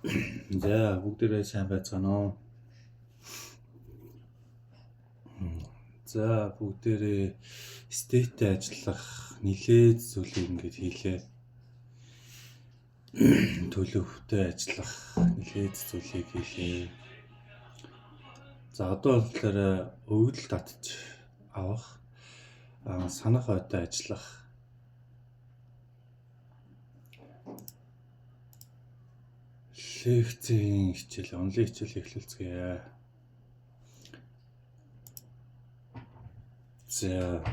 За, бүгдээрээ сайн байцгаана уу? За, бүгдээрээ state-тэй ажиллах нилээд зүйлийг ингээд хийлээ. Төлөвтэй ажиллах нилээд зүйлийг хийлээ. За, одоо болохоор өгөгдөл татж авах, санах ойтой ажиллах лекцийн хичээл, онлайн хичээл эхлүүлцгээе. За.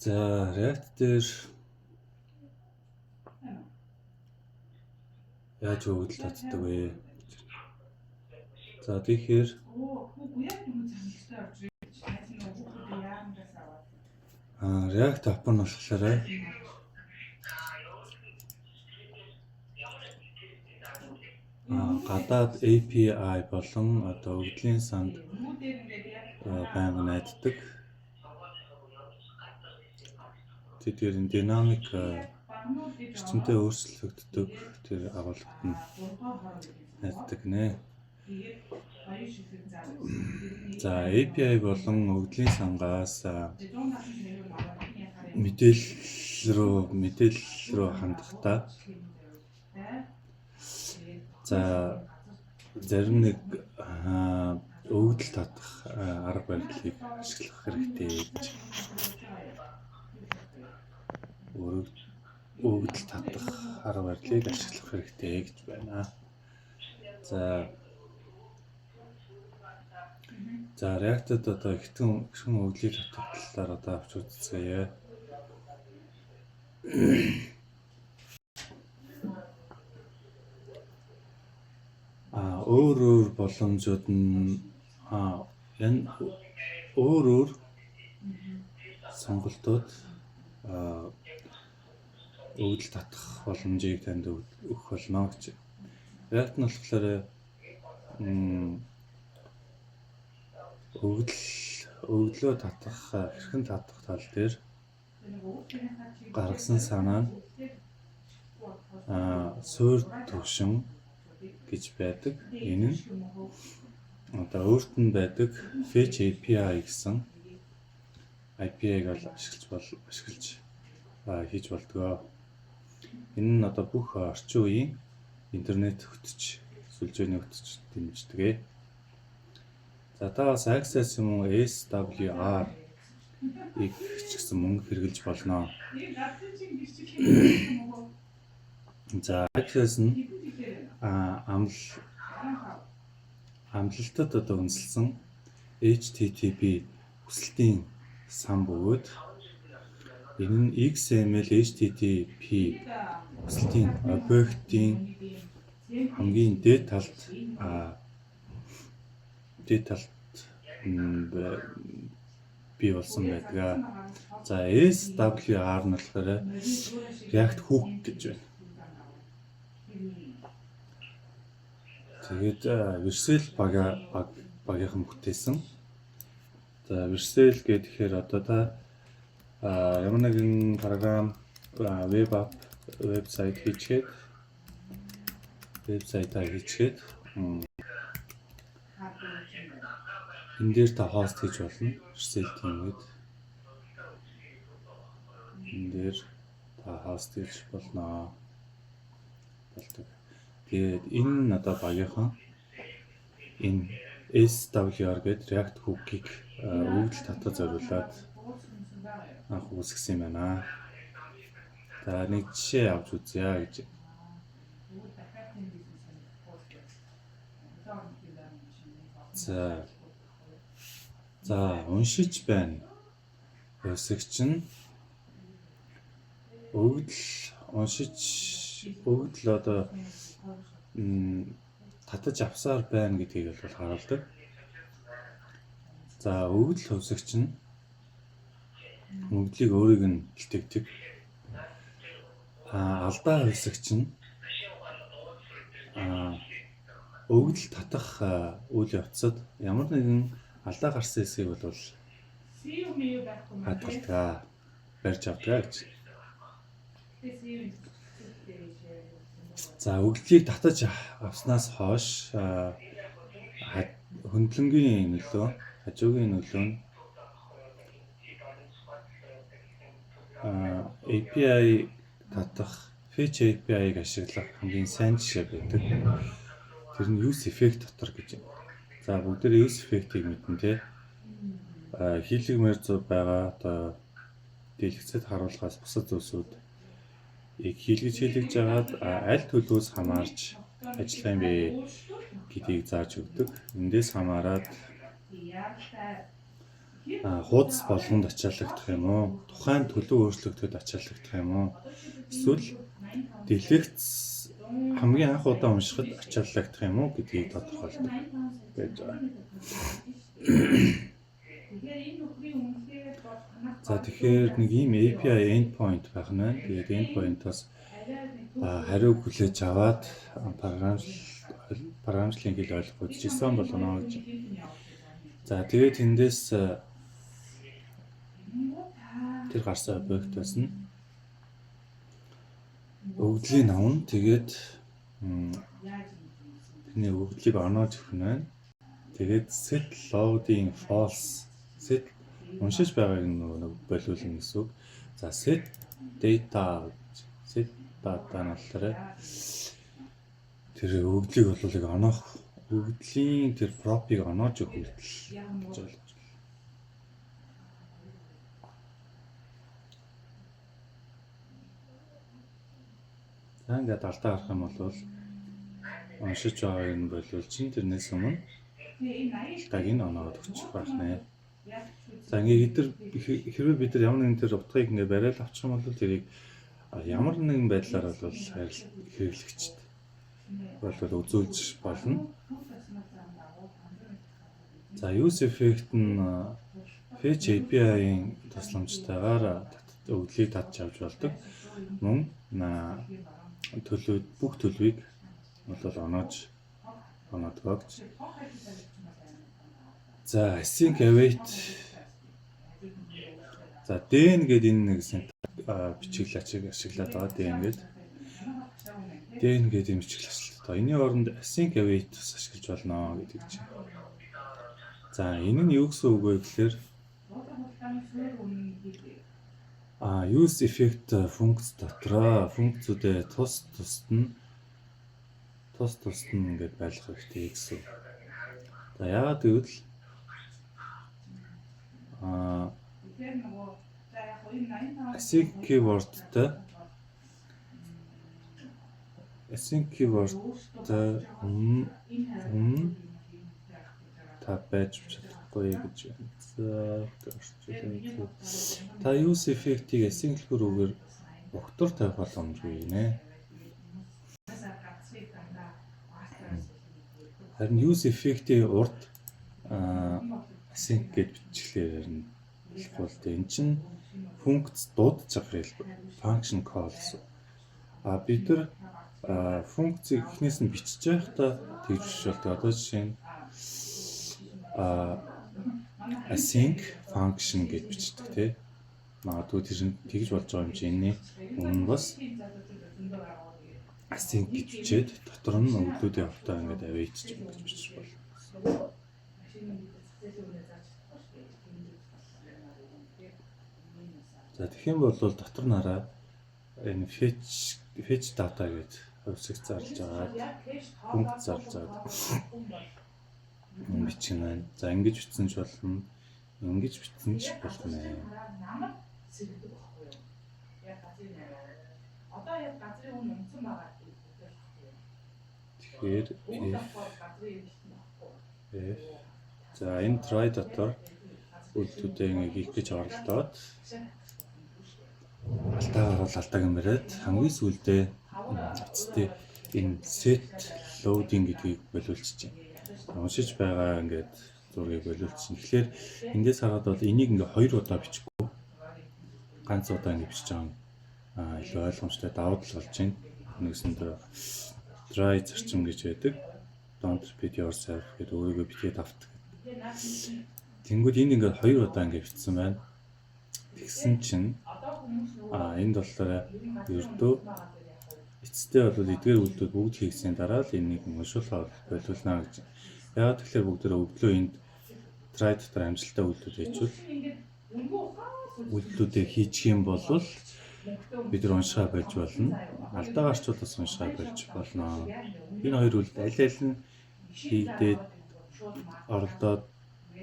За, React дээр яаж өгөгдөл татдаг вэ? За, тэгэхээр React app нь болохоор гадаад API болон одоо өгөгдлийн санд байнга найддаг. Тэдгээр нь динамик эрчимтэй өөрчлөгддөг тэр агуулгад нь найддаг нэ. За, API болон өгөгдлийн сангаас мэдээлэл рүү хандахдаа, за, зарим нэг өгөгдөл татах арга барилыг ашиглах хэрэгтэй гэж, өгөгдөл татах арга барилыг ашиглах хэрэгтэй гэж байна. За, React-д одоо хэрхэн өгөгдлийг татах талаар одоо авч үзцгээе. Өөр өөр боломжууд нь, энэ өөр өөр сонголтууд өгөгдөл татах боломжийг танд өгөх болно гэж. React нь болохоор өгөгдлөө татах, хэрхэн татах тал дээр гаргасан санаа нь суурь төвшин гэж байдаг. Энэ нь одоо өөрт нь байдаг Fetch API гэсэн API-г бол ашиглаж хийж болдгоо. Энэ нь одоо бүх орчин үеийн интернет хөтөч, сүлжээний хөтөч дэмждэг. За, та бас Axios юм уу SWR ийг ч гэсэн мөн хэрэглэж болно. За, Axios нь амлалтад одоо үндэслэсэн HTTP хүсэлтийн сан бөгөөд энэ нь XML HTTP хүсэлтийн объектын хамгийн дээд талд бий болсон байдаг. За, SWR нь болохоор React Hook гэж байна. Тэгээд Vercel багийнхан бүтээсэн. За, Vercel гэхээр одоо та ямар нэгэн програм, web app, вебсайт хийчихэд, вебсайтаа хийчихэд энэ дээр та host хийж болно. Vercel team-үүд. Энэ дээр та host хийж болно. Болдог. Тэгээд энэ одоо багийнхан энэ SWR гэдэг React Hook-ийг өгөгдөл татах зориулаад анх үүсгэсэн юм байна. За, нэг жишээ авч үзье гэж. За. За, уншиж байна. Хувьсагч нь өгөгдөл уншиж, өгөгдөл одоо татаж авсаар байна гэдгийг бол харуулдаг. За, өгөгдөл хувьсагч нь өгөгдлийг өөрийг нь илтгэдэг. Алдаа хувьсагч нь өгөгдөл татах үйл явцад ямар нэгэн алдаа гарсан эсэхийг бол хадгалдаг, барьж авдаг гэж. За, өгөгдлийг татаж авснаас хойш хөндлөнгийн нөлөө, хажуугийн нөлөө нь API татах, Fetch API-г ашиглах хамгийн сайн жишээ байдаг. Тэр нь use effect дотор гэж. За, бүгдээ use effect-ийг мэднэ, те. Хийлгэмээр зүй байгаа одоо дэлгэцэд харуулахаас бусад зүйлсүүд ийг хийлгэж хийлгэж жагаад аль төлөвөөс хамаарч ажиллах юм бэ гэдгийг зааж өгдөг. Эндээс хамаарат хуудас болгонд ачааллагдах юм уу? Тухайн төлөв өөрчлөгдөд ачааллагдах юм уу? Эсвэл дэлгэц хамгийн анх удаа уншихад ачааллагдах юм уу гэдгийг тодорхойлдог байж байгаа. За, тэгэхээр нэг ийм API endpoint байх нь байна. Тэгээд endpoint-оос хариу хүлээж аваад програмчлалын хэл ойлгохгүй JSON болгоно гэж. За, тэгээд тэндээс тэр гарсан объектоос нь өгөгдлийг авна. Тэгээд тэрний өгөгдлийг оноож өгөх нь байна. Тэгээд set loading false, set уншиж байгааг нэг болиулна гэсэн үг. За, set data, set data нь болохоор тэр өгөгдлийг бол яг оноох өгөгдлийн тэр prop-ыг оноож өгөх үйлдэл гэж ойлгож байна. За, ингээд алдаа гарах юм бол уншиж байгааг нь болиул чинь тэрнээс өмнө алдааг нь оноод өгчих байх нэ. За, ингээд бид нар хэрвээ бид нар ямар нэгэн тэр утгыг ингээд бариад авчих юм бол тэрийг ямар нэгэн байдлаар бол хэрэглэгчд бол үзүүлж болно. За, use effect нь fetch API-ийн тусламжтайгаар өгөгдлийг татж авч болдог. Мөн төлөв, бүх төлөвийг бол оноож оноодгоо гэж. За, async await. За, then гэдэг энэ нэг бичиглэл ашиглаад байгаа. Then гэдэг. Then гэдэг юм бичиглэл ашиглаад байгаа. Энийн оронд async await бас ашиглаж болно гэдэг чинь. За, энэ нь юу гэсэн үг вэ гэхээр use effect функц дотроо функцүүдээ тус тусад нь ингээд байлгах хэрэгтэй гэсэн үг. За, яагаад гэвэл async keyword-тай өмнө та байж чадахгүй гэж байна. За, орчуулъя. Та use effect-ийг async үгээр угтвар тавих боломжгүй нэ. Харин use effect-ийн урд async гэж бичгэлээр харин болохгүй л дээ. Эн чинь функц дуудаж байгаа хэлбэр, function calls. А бид нар функцийг эхнээс нь бичиж байхдаа тэгж бичиж болдог. Одоо жишээ нь async function гэж бичдэг, тий. Магадгүй тэр нь тэгж болж байгаа юм чи энэний өмнө бас async гэж бичээд дотор нь өгөгдлүүдийн автаа ингээд await ч юм гэж бичих болно. За, тэгэх юм бол дотор нь хараа, энэ fetch data гэж хувьсагч зарлж байгаа, функц зарлж байгаа бичих нь байна. За, ингэж бичсэн ч болно. Ингэж бичсэн ч болох нэ. Сэргэдэг байхгүй юу? Яг газрын одоо яг газрын үн унтсан байгаа гэдэг байхгүй юу? Тэгэхээр F газрын эргэлт нь байхгүй. F. За, энэ try дотор үйлдэлүүдээ ингэ хийх гэж оролдоод алдаа гарвал алдааг юм бариад хамгийн сүүлдээ эцэстээ энэ set loading гэдгийг болиулчих чинь. Уншиж байгаа ингээд зургийг болиулчих. Тэгэхээр эндээс харахад бол энийг ингээ хоёр удаа бичихгүй ганц удаа ингэ бичиж байгаа юм илүү ойлгомжтой, давуу тал болж байна. Нэгсэндээ DRY зарчим гэж байдаг. Don't repeat yourself гэдэг, өөрийгөө битгий давт. Тэнгүүд энд ингээд хоёр удаа ингэ бичсэн байна. Тэгсэн чинь энд болохоор ердөө Эцэстээ бол эдгээр үйлдэлүүд бүгд хийгдсэний дараа л энийг уншуулах болиулна гэж. Яагаад тэгэхээр бүгдээ өглөө энд try дотор амжилттай үйлдэл хийчихвэл, үйлдэлүүдээ хийчих юм бол бид нар уншихаа болж болно. Алдаа гарчвал бас уншихаа болж болно. Энэ хоёр үйлдэл аль аль нь хийгдээд оролдоод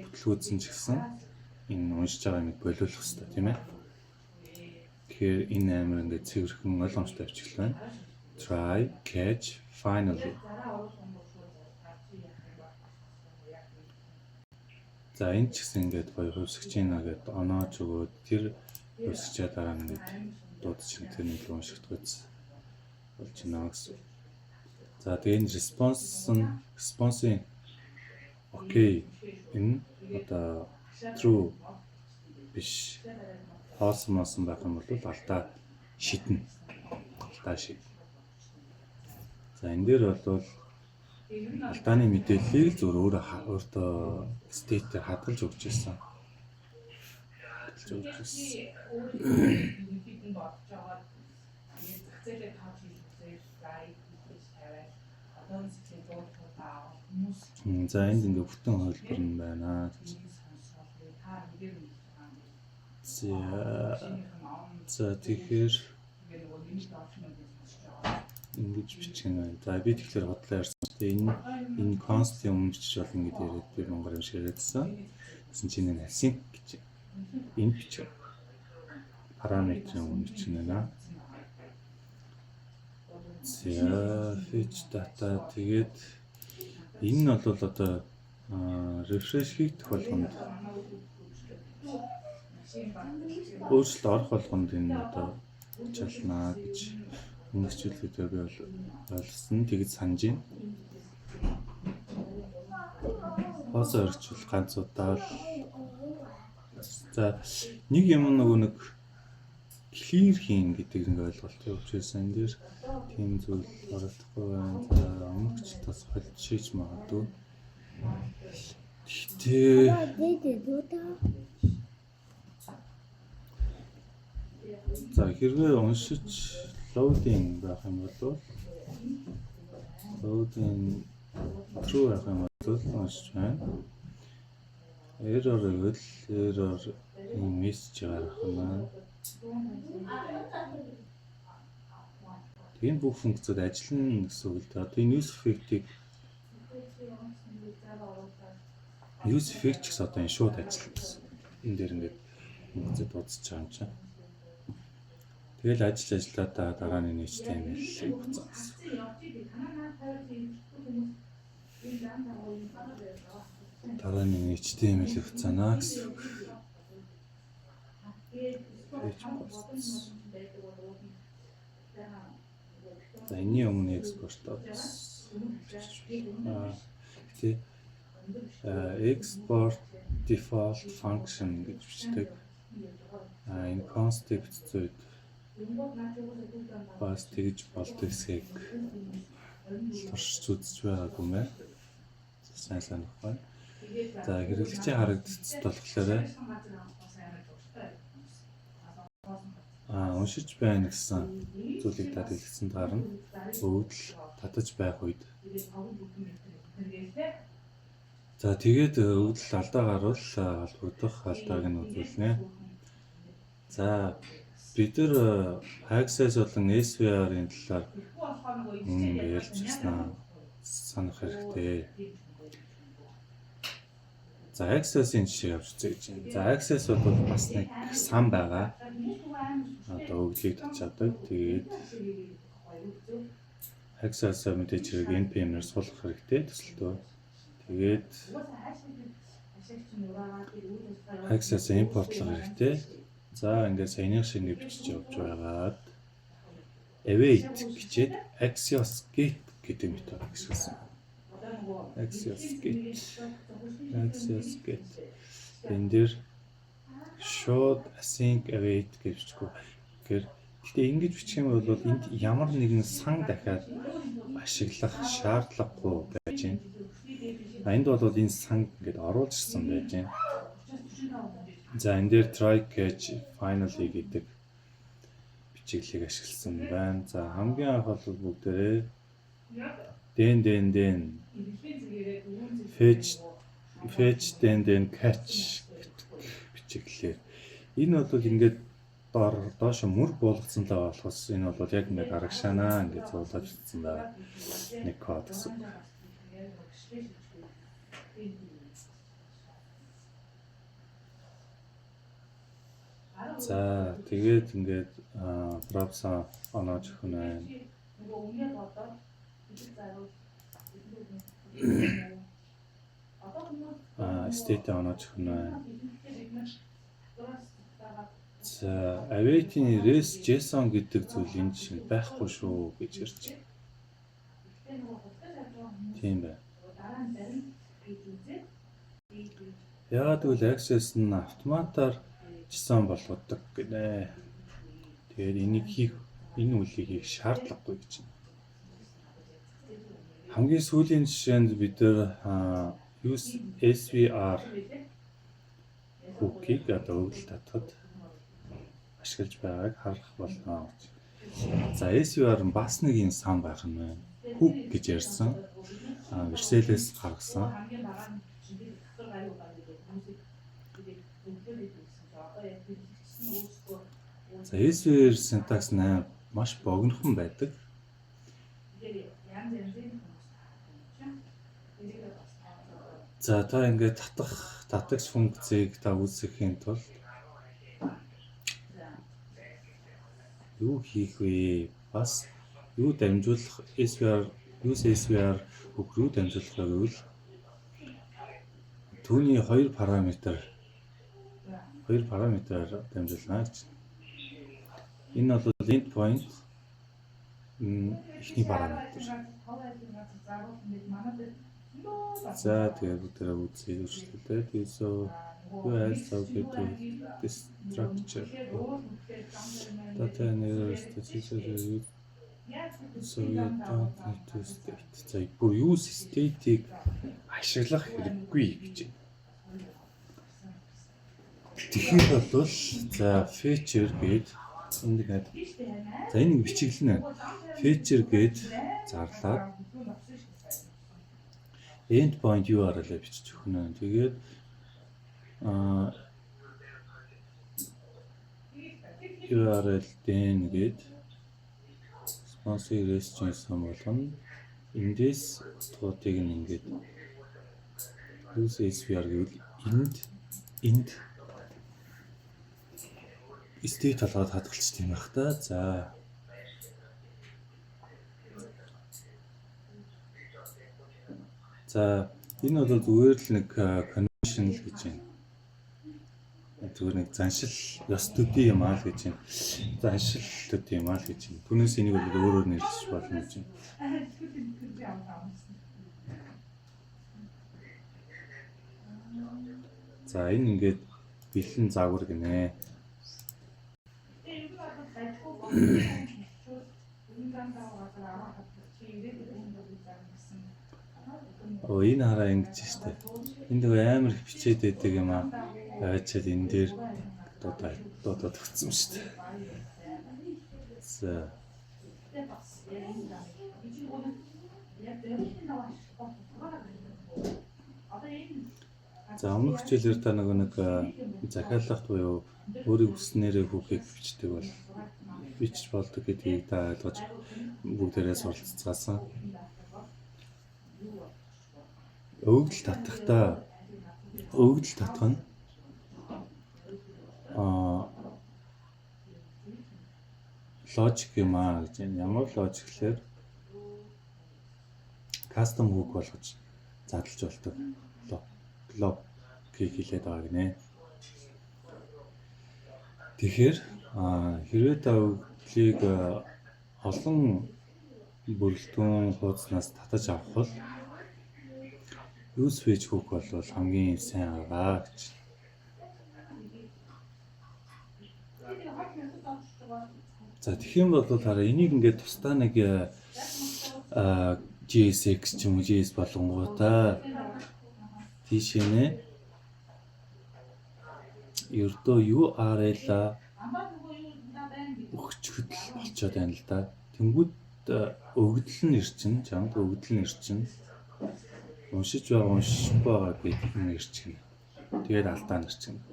бүтлгүүцсэн ч гэсэн энэ уншиж байгаа юмыг болиулах хэрэгтэй, тийм ээ. Тэгэхээр энэ амар ингээд цэвэрхэн ойлгомжтой бичгэл байна. Try, catch, finally. За, энэ ч гэсэн ингээд гоё хувьсгч байна гэдээ оноож өгөөд тэр хувьсгчаа дараа нь ингээд дуудаж тэр нэг л уншигдах болж байна гэсэн. За, тэгээ энэ response нь, response-ийн okay, энэ одоо true биш, false мосон байх юм бол алдаа шиднэ. Алдаа шид. За, энэ дээр бол алдааны мэдээллийг л зөв өөрөө өөртөө state-ээр хадгалж өгч ирсэн. Хадгалж өгч ирсэн. Ерөнхийд нь бодож байгаа. Тэгээд зах зээлээ тоож хийж үзээл гайд хийж тавиал одоо сэтгэлээ дуудах хүмүүс. За, энд ингээ бүтэн хувилбар нь байна. Та нэгэр мэдж байгаа юм. За, тэгэхээр ингэж бичих нь байна. За, би тэгэхээр хотлоо ярьсан. Тэгээ энэ const-ийн өмнө бичиж болно гэдэг яриад би монгол юм шиг яриадсан. Тэгсэн чинь энэ async гэж энэ бичих. Параметрын өмнө бичих нь байна. За, fetch data, тэгээд энэ нь бол одоо refresh хийх болгонд, өөрчлөлт орох болгонд энэ одоо чалнаа гэж өмнөх хичээлүүдээр би бол ойлгосон. Тэгэж санаж байна. Хоосоо орчвол ганц удаа л. За, нэг юм нөгөө нэг clear хийн гэдэг нэг ойлголт явж байсан. Энэ дээр тийм зүйл оролдохгүй байна. За, өмнөх хичээлд бас холж шийж магадгүй. Гэхдээ за, хэрвээ уншиж loading байх юм бол, loading true байх юм бол уншиж байна. Error гэвэл error message гаргах юм байна. Тийм бүх функцүүд ажиллана гэсэн үг л дээ. Одоо энэ use effect-ийг, use effect ч гэсэн одоо энэ шууд ажиллана гэсэн. Энэ дээр ингээд функцүүд дуудаж байгаа юм чинь. Тэгэл ажил ажиллаа та дараа нь HTML-ийг буцаа гэсэн. Дараа нь HTML-ийг буцаана гэсэн үг. Page posts. За, энэний өмнө export аа гэтээ export default function гэж бичдэг. А энэ const бичсэн үед бас тэгж болдог хэсгийг туршиж үзэж байгаагүй мэ. Сайн санахгүй. За, хэрэглэгчийн харагдцад болохоор уншиж байна гэсэн зүйлийг та дэлгэцэнд гарна. Өвдөл татаж байх үед. За, тэгээд өвдөл алдаа гарвал холбогдох алдааг нь үзүүлнэ. За, бид нар Access болон SVR-ын талаар өмнө ярьж ирсэн санах хэрэгтэй. За, Axios-ын жишээ авч үзье гэж байна. За, Axios бол бас нэг сан байгаа. Одоо өгдлийг татчаадаг. Тэгээд Axios-а мэдээж хэрэг NPM-ээр суулгах хэрэгтэй төсөлтөө. Тэгээд Axios-а импортлох хэрэгтэй. За, ингээд саяных шиг ингээд бичиж явж байгаад await гэчээд Axios get гэдэг метод ашигласан. Axios get, Axios get, энэ дээр шууд async await гэж бичихгүй. Тэгэхээр гэхдээ ингэж бичих юм бол энд ямар нэгэн сан дахиад ашиглах шаардлагагүй байж байна. А энд бол энэ сан ингээд оруулж ирсэн байж байна. За, энэ дээр try, catch, finally гэдэг Бичиглэлийг ашигласан байна. За, хамгийн анх бол бүгдээрээ then then then fetch fetch then then catch бичиглэлээр энэ бол ингээд доор доошо мөр буулгацсан л байгаа болохоос энэ бол яг ингээд арагшаанаа ингээд зуулаад бичсэн байгаа нэг код гэсэн. За, тэгээд ингээд props оноож өгөх нь байна. Нөгөө өмнө бодоод бид заруул State оноож өгөх нь байна. За, await-ийн res JSON гэдэг зүйл энэ чинь байхгүй шүү гэж ярьж байна. Тийм байна. Яагаад гэвэл Axios нь автоматар JSON болгодог гинэ. Тэгээд энийг хийх, энэ үйлийг хийх шаардлагагүй гэж байна. Хамгийн сүүлийн жишээнд бид нар use SWR hook-ийг одоо өгөгдөл татахад ашиглаж байгааг харах болно гэж. За, SWR нь бас нэг юм сан байх нь байна. Hook гэж ярьсан. Vercel-ээс гаргасан. Хамгийн бага нь дотор гарын угаан гэдэг хүмүүсийг зөвлөд идсэн чинь одоо яг хэрэглэгч нь өөрсдөө За, SWR syntax нь маш богинохон байдаг. Янз янзын хүмүүс таардаг юм чинь. Тэрийг бас тооцоолоо. За, та ингээд татах татагч функцийг та үүсгэхийн тулд юу хийх вэ? Бас юу дамжуулах, SWR use SWR hook рүү дамжуулах вэ гэвэл түүний хоёр параметраар дамжуулна гэж. Энэ бол endpoint, эхний параметр. За, тэгээд бүгдээрээ үзье, өөрчлөлөө. Тэгээд so you also get to this structure data and errors, so you don't need to state. За, бүр use state-ийг ашиглах хэрэггүй гэж байна. Тэгэхээр бол за feature гээд энд гээд, за, энэ нэг бичиглэл нь байна. Feature гээд зарлаад endpoint URL-ээ бичиж өгнө. Тэгээд URL then гээд response res JSON болгоно. Эндээс утгуудыг нь ингээд use SWR гэвэл энд state болгоод хадгалчих юм байх та. За. За, энэ бол зүгээр л нэг convention л гэж байна. Зүгээр нэг заншил ёс төдий юм аа л гэж байна. Заншил төдий юм аа л гэж байна. Түүнээс энийг бол өөрөөр нэрлэж болно гэж байна. За, энэ ингээд бэлэн загвар гинэ. Тэгээ ер нь бол гажгүй болсон үнэн зам газар аваад чи ирээдүйд энэ бол зам гэсэн. Оо, энэ хараа, ингэж штэ. Энд нөгөө амар их бичээд байдаг юм аа. Аваачаад энэ дээр дуудаа дуудаад өгсөн штэ. За. Тэгээ бас яг энэ зам. Би чи нөгөө яг зориултын дагуу ашиглах тодорхой. Одоо энэ За, өмнөх хичээлээр та нөгөө нэг захиалгат буюу өөрийн хүссэнээрээ hook ийг бичдэг бол бичиж болдог гэдгийг та ойлгож бүгдээрээ суралцгаасан. Өгөгдөл татахдаа өгөгдөл татах нь логик юм аа гэж байна. Ямар логик гэхээр custom hook болгож задлж болдог. Логикийг хэлээд байгаа гинэ. Тэгэхээр хэрвээ та өгөгдлийг олон бүрэлдэхүүн хуудаснаас татаж авах бол use fetch hook бол хамгийн сайн арга гэж. За, тэгэх юм бол хараа, энийг ингээд тусдаа нэг JSX ч юм уу JS болонгуудаа тийшээ нэ ердөө URL-а өгчөхөд л бичээд байна л да. Тэнгүүд өгөгдөл нь ирчин, чамд өгөгдөл нь ирчин. Уншиж байгаа, уншихгүй байгаа гэдэг юм ирчихнэ. Тэгээд алдаа нь ирчихнэ.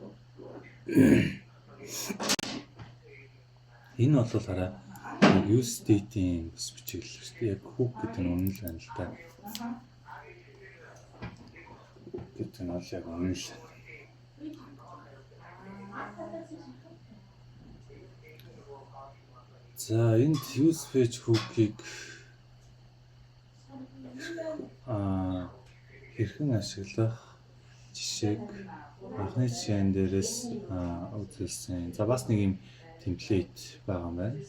Энэ бол хараа яг use state-ийн бас бичиглэл шүү дээ. Яг hook гэдэг нь үнэн л байна л да. Гэдэг нь бол яг үнэн л. За, энд use fetch hook-ийг хэрхэн ашиглах жишээг анхны жишээн дээрээс үзүүлсэн. За, бас нэг юм template байгаа юм байна.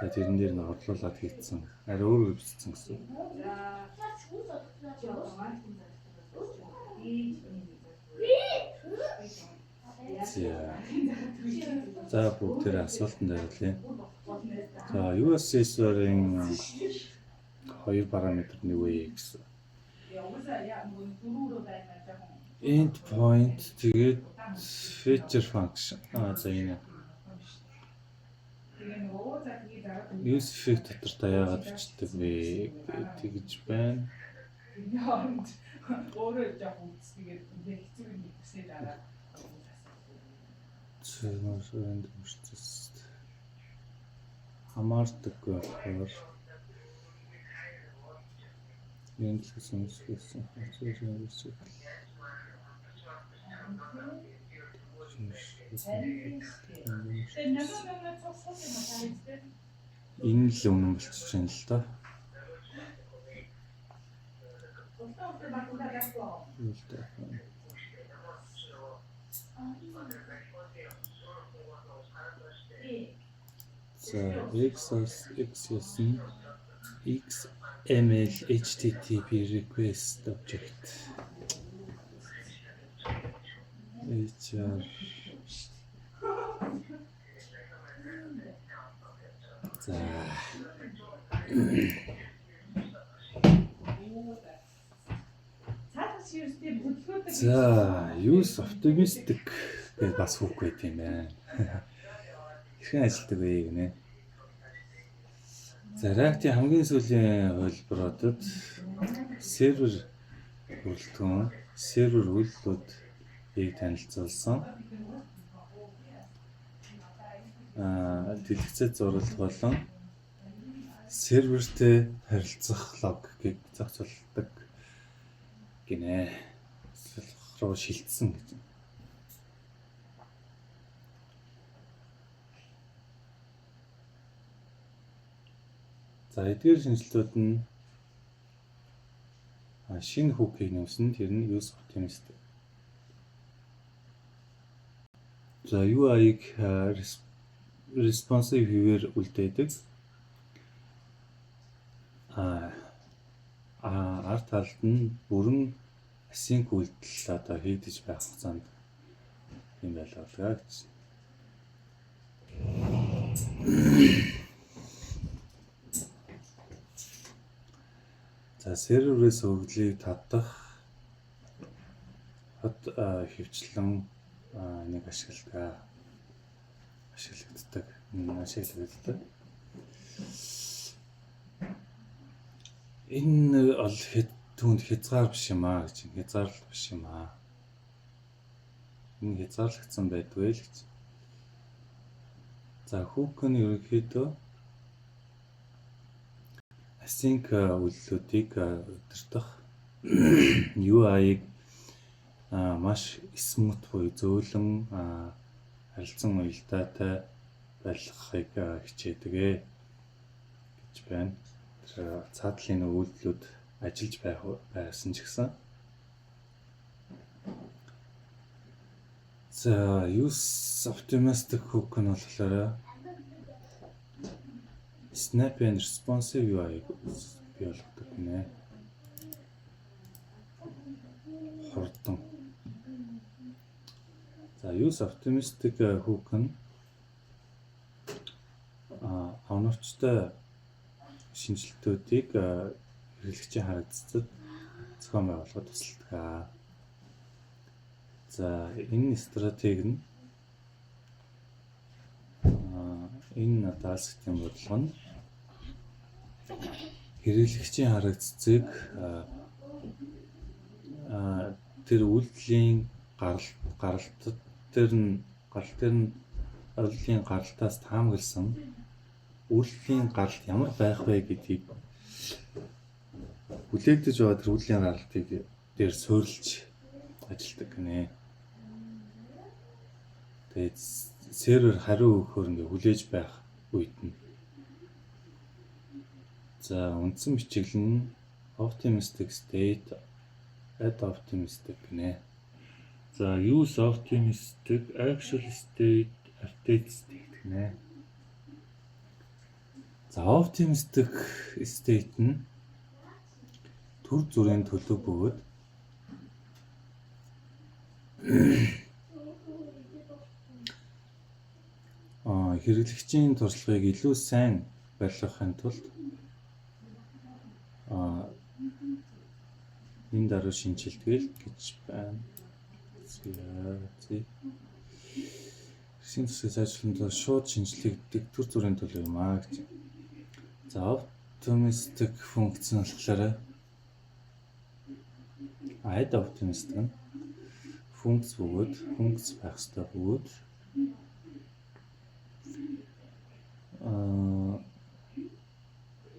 За, тэрэн дээр нь орлуулад хийцэн. Арай өөрөөр бичсэн гэсэн. За. За, бүгдээрээ асуултанд хариулъя. За, useSelector-ын хоёр параметр нь юу вэ гэсэн. Endpoint, тэгээд future function. За, энэ use effect дотор та яагаад бичдэг вэ тэгж байна. Тэрний хооронд өөрөө жоох үздэггээд үнэ хэцүү юм мэдсээ дараа. Цэнэрэнд процесс хамаардаггүй болохоор энэ л сонсгосон хацаар юм шиг. Тэгээ нэмэ цогцол юм аа та. Энэ л үнэн болчихж байна л да. Улаан өдөр багтаа байхгүй. Юу л да. За, X X нь XML HTTP request object HR. За. Цаадах ширстэй бүдлгүүдэг. За, use optimistic гэж бас hook байт юм байна. Хэрхэн ажилладаг вэ гинэ? За, React-ийн хамгийн сүүлийн хувилбаруудад сервер бүрэлдэхүүн, сервер үйлдэлүүдийг танилцуулсан. Дэлгэцэд зуралт болон сервертэй харилцах логикийг зохицуулдаг гинэ. Руу шилжсэн гэж. За, эдгээр шинэчлэлүүд нь шинэ hook-ийг нэмсэн. Тэр нь use optimistic. За, UI-г responsive хэвээр үлдээдэг. Ард талд нь бүрэн async үйлдэл одоо хийгдэж байх хугацаанд юм байлгаа гэж. За, серверээс өгөгдлийг татах хот хөвчлэн энийг ашигладаг. Ашиглагддаг. Ашиглагддаг. Энэ бол хэд түүнд хязгаар биш юм аа гэж. Хязгаарлалт биш юм аа. Энэ хязгаарлагдсан байдгүй л гэж. За, hook нь ерөнхийдөө async үйлдэлүүдийг удирдах, UI-г маш smooth буюу зөөлөн харилцан уялдаатай байлгахыг хичээдэг гэж байна. Тэр цаатлын үйлдэлүүд ажиллаж байх байсан ч гэсэн. За, use optimistic hook нь болохоор snappy and responsive UI бий болгодог гинэ. Хурдан. За, use optimistic hook нь оновчтой шинэчлэлтүүдийг хэрэглэгчийн харагдцад зохион байгуулахад тусалдаг. За, энэ стратеги нь Энэ одоо AST-ийн бодлого нь хэрэглэгчийн харагдцыг тэр үйлдэлийн гаралт дээр нь гаралт дээр нь үйлдэлийн гаралтаас таамагласан үйлдэлийн гаралт ямар байх вэ гэдгийг хүлээгдэж байгаа тэр үйлдэлийн гаралтыг дээр суурилж ажилладаг гинэ. Тэгээд сервер хариу өгөхөөр ингээ хүлээж байх үед нь. За, үндсэн бичиглэл нь optimistic state, add optimistic гинэ. За, use optimistic, actual state, update state гинэ. За, optimistic state нь түр зуурын төлөв бөгөөд хэрэглэгчийн туршлагыг илүү сайн барилгахын тулд энэ даруй шинэчилдэг гэж байна. За, хэрэглэгчийн туршлагыг сайжруулахын тулд шууд шинэчлэгддэг түр зуурын төлөв юм аа гэж. За, optimistic функц нь болохоор add optimistic нь функц бөгөөд функц байх ёстой бөгөөд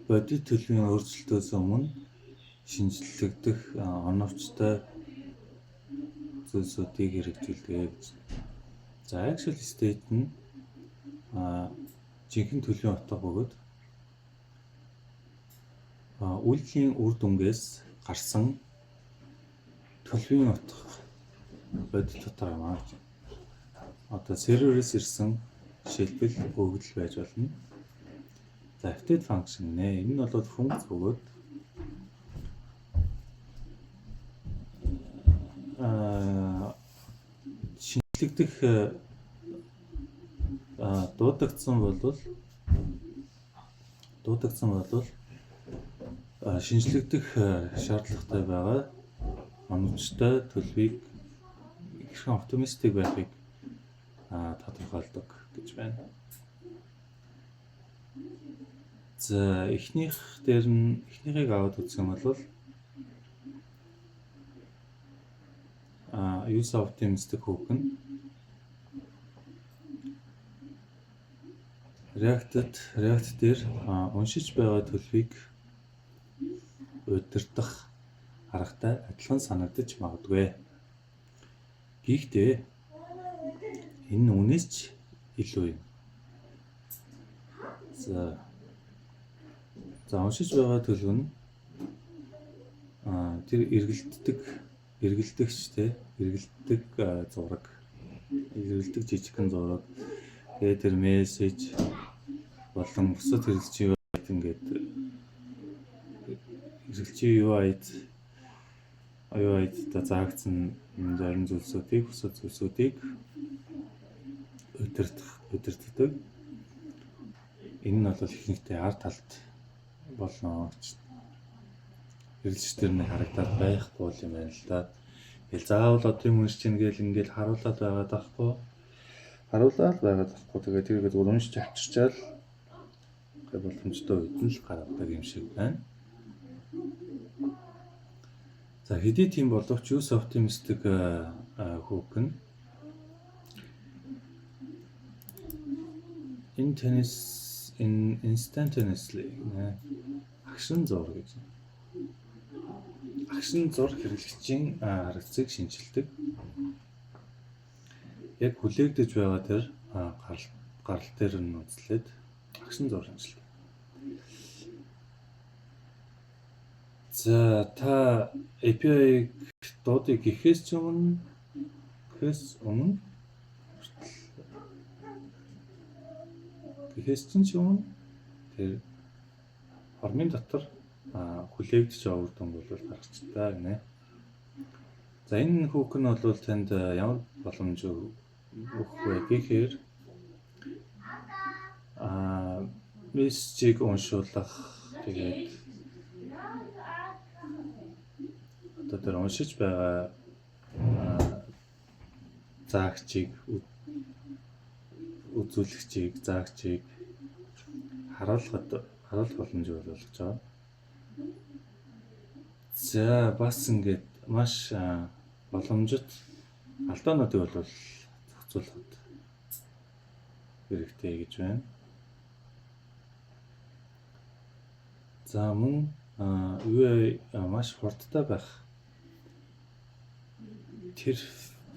бодит төлөвийн өөрчлөлтөөс өмнө шинэчлэгдэх оновчтой зүйлсүүдийг хэрэгжүүлдэг гэж. За, actual state нь жинхэнэ төлөвийн утга бөгөөд үйлдэлийн үр дүнгээс гарсан төлөвийн утга, бодит утга юм аа гэж. Одоо серверээс ирсэн жишээлбэл өгөгдөл байж болно. За, update function нэ. Энэ нь бол функц бөгөөд шинэчлэгдэх дуудагдсан болвол шинэчлэгдэх шаардлагатай байгаа оновчтой төлөвийг хэрхэн optimistic байхыг тодорхойлдог гэж байна. За, эхнийх дээр нь эхнийхийг аваад үзэх юм бол use optimistic hook нь React дээр уншиж байгаа төлөвийг удирдах аргатай адилхан санагдаж магадгүй. Гэхдээ энэ нь үүнээс ч илүү юм. За, уншиж байгаа төлөв нь тэр эргэлддэг эргэлдэгч те эргэлддэг зураг, эргэлддэг жижигхэн зураг, тэгээд тэр мессеж болон бусад хэрэглэгчийн ингээд хэрэглэгчийн UI-д заагдсан зарим зүйлсүүдийг, бусад зүйлсүүдийг удирддаг. Энэ нь бол ихэнхдээ ар талд болно гэж хэрэглэгч дээр нэг харагдаад байхгүй юм байна л да. Тэгэл заавал одоо юм уншиж ийн гээл ингээл харуулад байгаад байхгүй. Харуулаад байгаад байхгүй. Тэгээд тэрийг зүгээр уншиж авчирчаал гэх боломжтой үед нь л гаргадаг юм шиг байна. За, хэдий тийм боловч use optimistic hook нь энэ tennis in instantaneously агшин зур гэж. Агшин зур хэрэглэгчийн харагдцыг шинэчилдэг. Яг хүлээгдэж байгаа тэр гарал дээр нь үзлээд агшин зур шинэчилдэг. За, та API-г дуудыг гэхээс чинь ч өмнө тэр формын дотор хүлээгдэж байгаа үр дүн бол гаргачихдаг гинэ. За, энэ hook нь бол танд ямар боломж өгөх вэ гэхээр мессежийг уншуулах, тэгээд одоо тэр уншиж байгаа заагчийг үзүүлэгчийг, заагчийг Харуулхад харуулах боломжийг бол олгож байгаа. За, бас ингээд маш боломжит алдаануудыг бол зохицуулахад хэрэгтэй гэж байна. За, мөн UI маш хурдтай байх тэр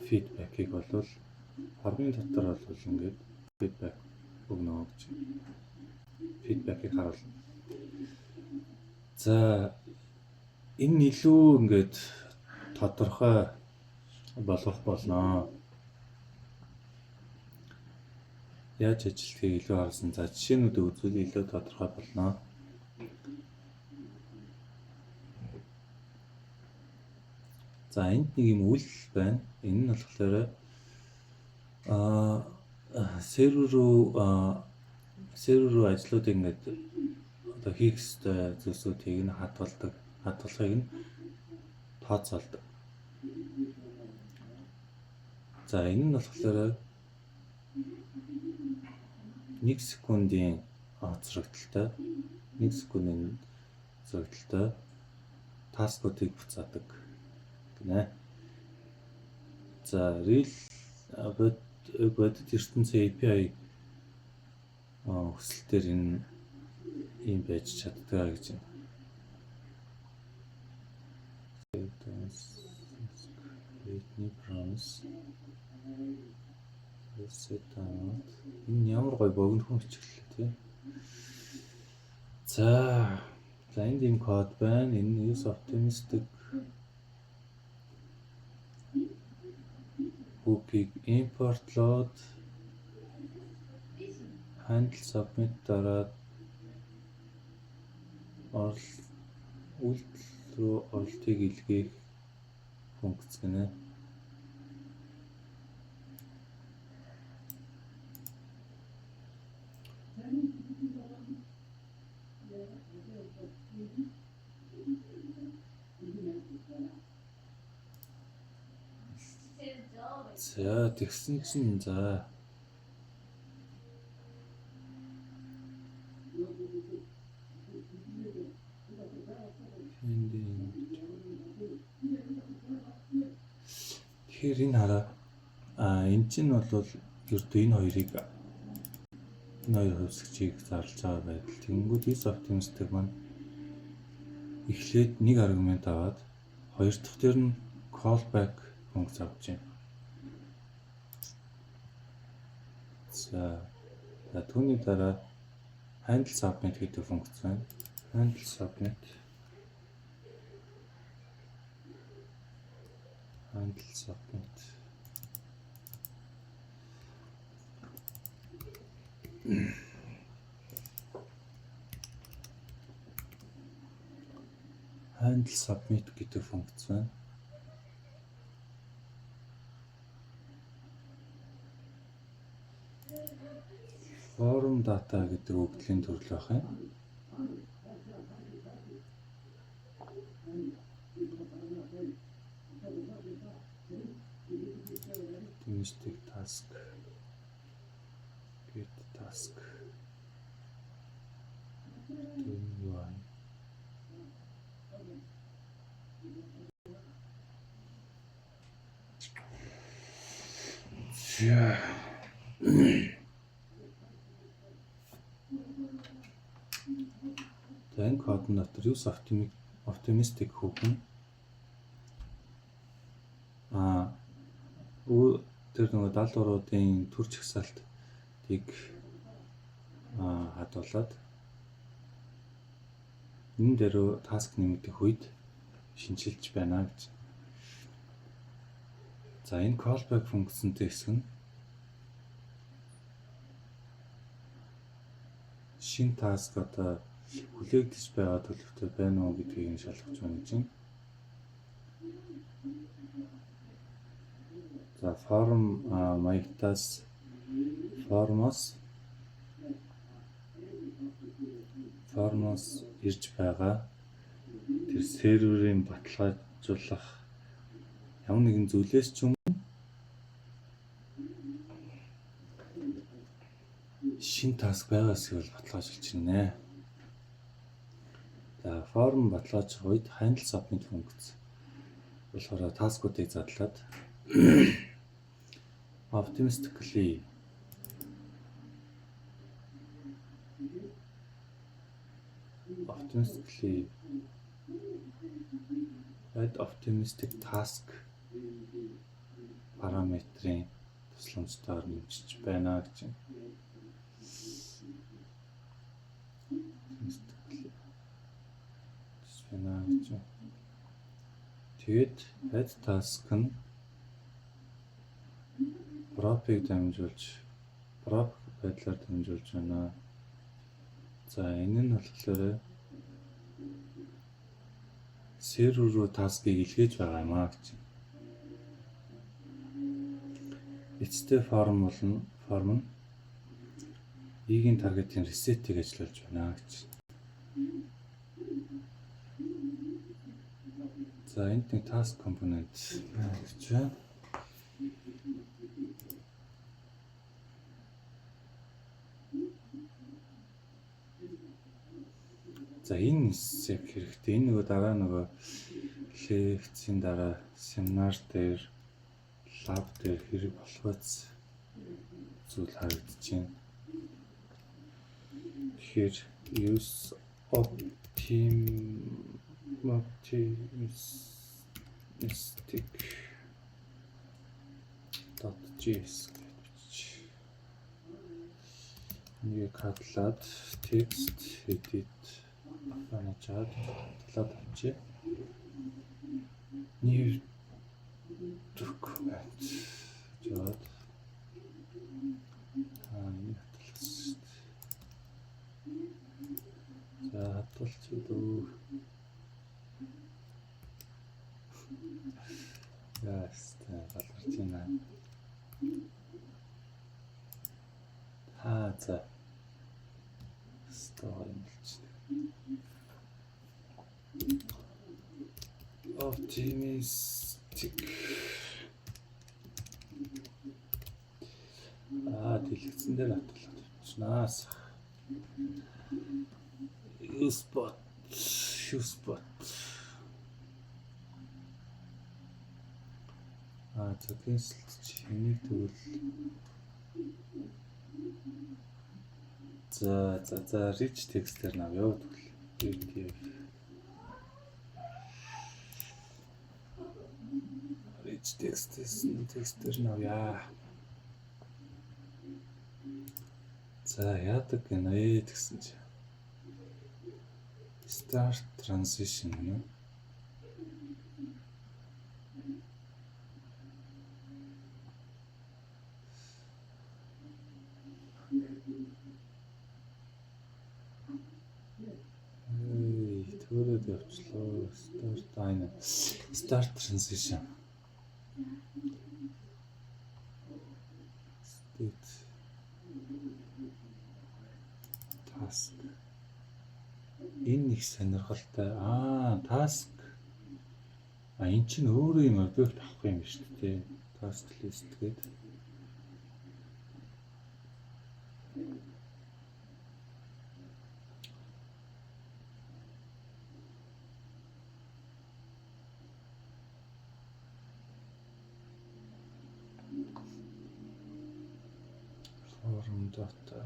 feedback ийг бол form ын дотор бол ингээд feedback өгнө гэж feedback ийг харуулна. За, энэ илүү ингээд тодорхой болгох болно. Яаж ажиллахыг илүү харсан. За, жишээнүүдийг үзвэл илүү тодорхой болно. За, энд нэг юм үйл байна. Энэ нь болохоор сервер рүү ажлуудыг ингээд одоо хийх ёстой зүйлсүүдийг нь хадгалдаг, хадгалахыг нь тооцоолдог. За, энэ нь болохоор 1 секундын хоцрогдолтой, 1 секундын хоцрогдолтой task уудыг буцаадаг гинэ. За, real бодит ертөнцийн API хүсэлтээр энэ ийм байж чаддаг гэж байна. Create promise set timeout. Энэ ямар гоё богинохон бичиглэлээ, тий. За, энд ийм код байна. Энэ use optimistic hook-ийг import load handle submit дараад орол үйлдэл рүү оролтыг илгээх функц гинэ. За, тэгсэн чинь, за, энд тэгэхээр энэ хараа, энэ чинь бол ердөө энэ хоёрыг, энэ хоёр хувьсгчийг зарлж байгаа байдал. Тэгэнгүүт use optimistic маань эхлээд нэг аргумент аваад хоёр дахь дээр нь callback функц авч байна. За, түүний дараа handle submit гэдэг функц байна. Handle submit handle submit гэдэг функц байна. Form data гэдэг өгөгдлийн төрөл байх юм. Optimistic task get task UI. За. За, энэ кодон дотор use optimistic hook нь тэр нөгөө даалгавруудын төр жагсаалтыг хадгалаад энэ дээр task нэмэгдэх үед шинэчилж байна гэж. За, энэ callback функцэнтэй хэсэг нь шинэ task одоо хүлээгдэж байгаа төлөвтэй байна уу гэдгийг нь шалгаж байна гэж байна. За, form маягтаас, form оос ирж байгаа тэр серверийн баталгаажуулах ямар нэгэн зүйлээс ч өмнө шинэ Шинэ task байгаа эсэхийг бол баталгаажуулж ирнэ. За, form баталгаажих үед handle submit функц болохоор task уудыг задлаад optimistically add optimistic task параметрын тусламжтайгаар нэмжиж байна гэж байна. Optimistically байна гэж байна. Тэгээд add task нь prop ыг дамжуулж, prop байдлаар дамжуулж байна. За, энэ нь болохоор сервер рүү task ыг илгээж байгаа юм а гэж. Эцэстээ form болон form нь e-ийн target ын reset ийг ажиллуулж байна гэж. За, энд нэг task component гэж байна. За, энэ яг хэрэгтэй. Энэ нөгөө дараа нөгөө лекцийн дараа семинар дээр, lab дээр хэрэг болохоос зүйл харагдаж байна. Тэгэхээр use optimistic .js гэж бичиж, энийг хадлаад text edit аппанажаад талаад авчи. New document жаад энийг хадгалсан шүү дээ. За, хадгалчих дөө. Яаста баларч байна. Аа, за. Стоо юм болчихно. Optimistic. Аа, дэлгэцэн дээр хадгалаад явчихнаа. Use bot, use bot. Аа, за, cancel чи энийг тэгвэл за, rich text-ээр навъя тэгвэл PDF rich text-ээс текстээр навъя. За, яадаг гинэ тэгсэн чи. Start transition гэнэ. Эй, төөрөөд явчлаа. Start айн. Start transition. State task. Энэ их сонирхолтой. Аа, task. А, эн чинь өөрөө юм объект авах юм шүү дээ. Task list гэдэг. Form data.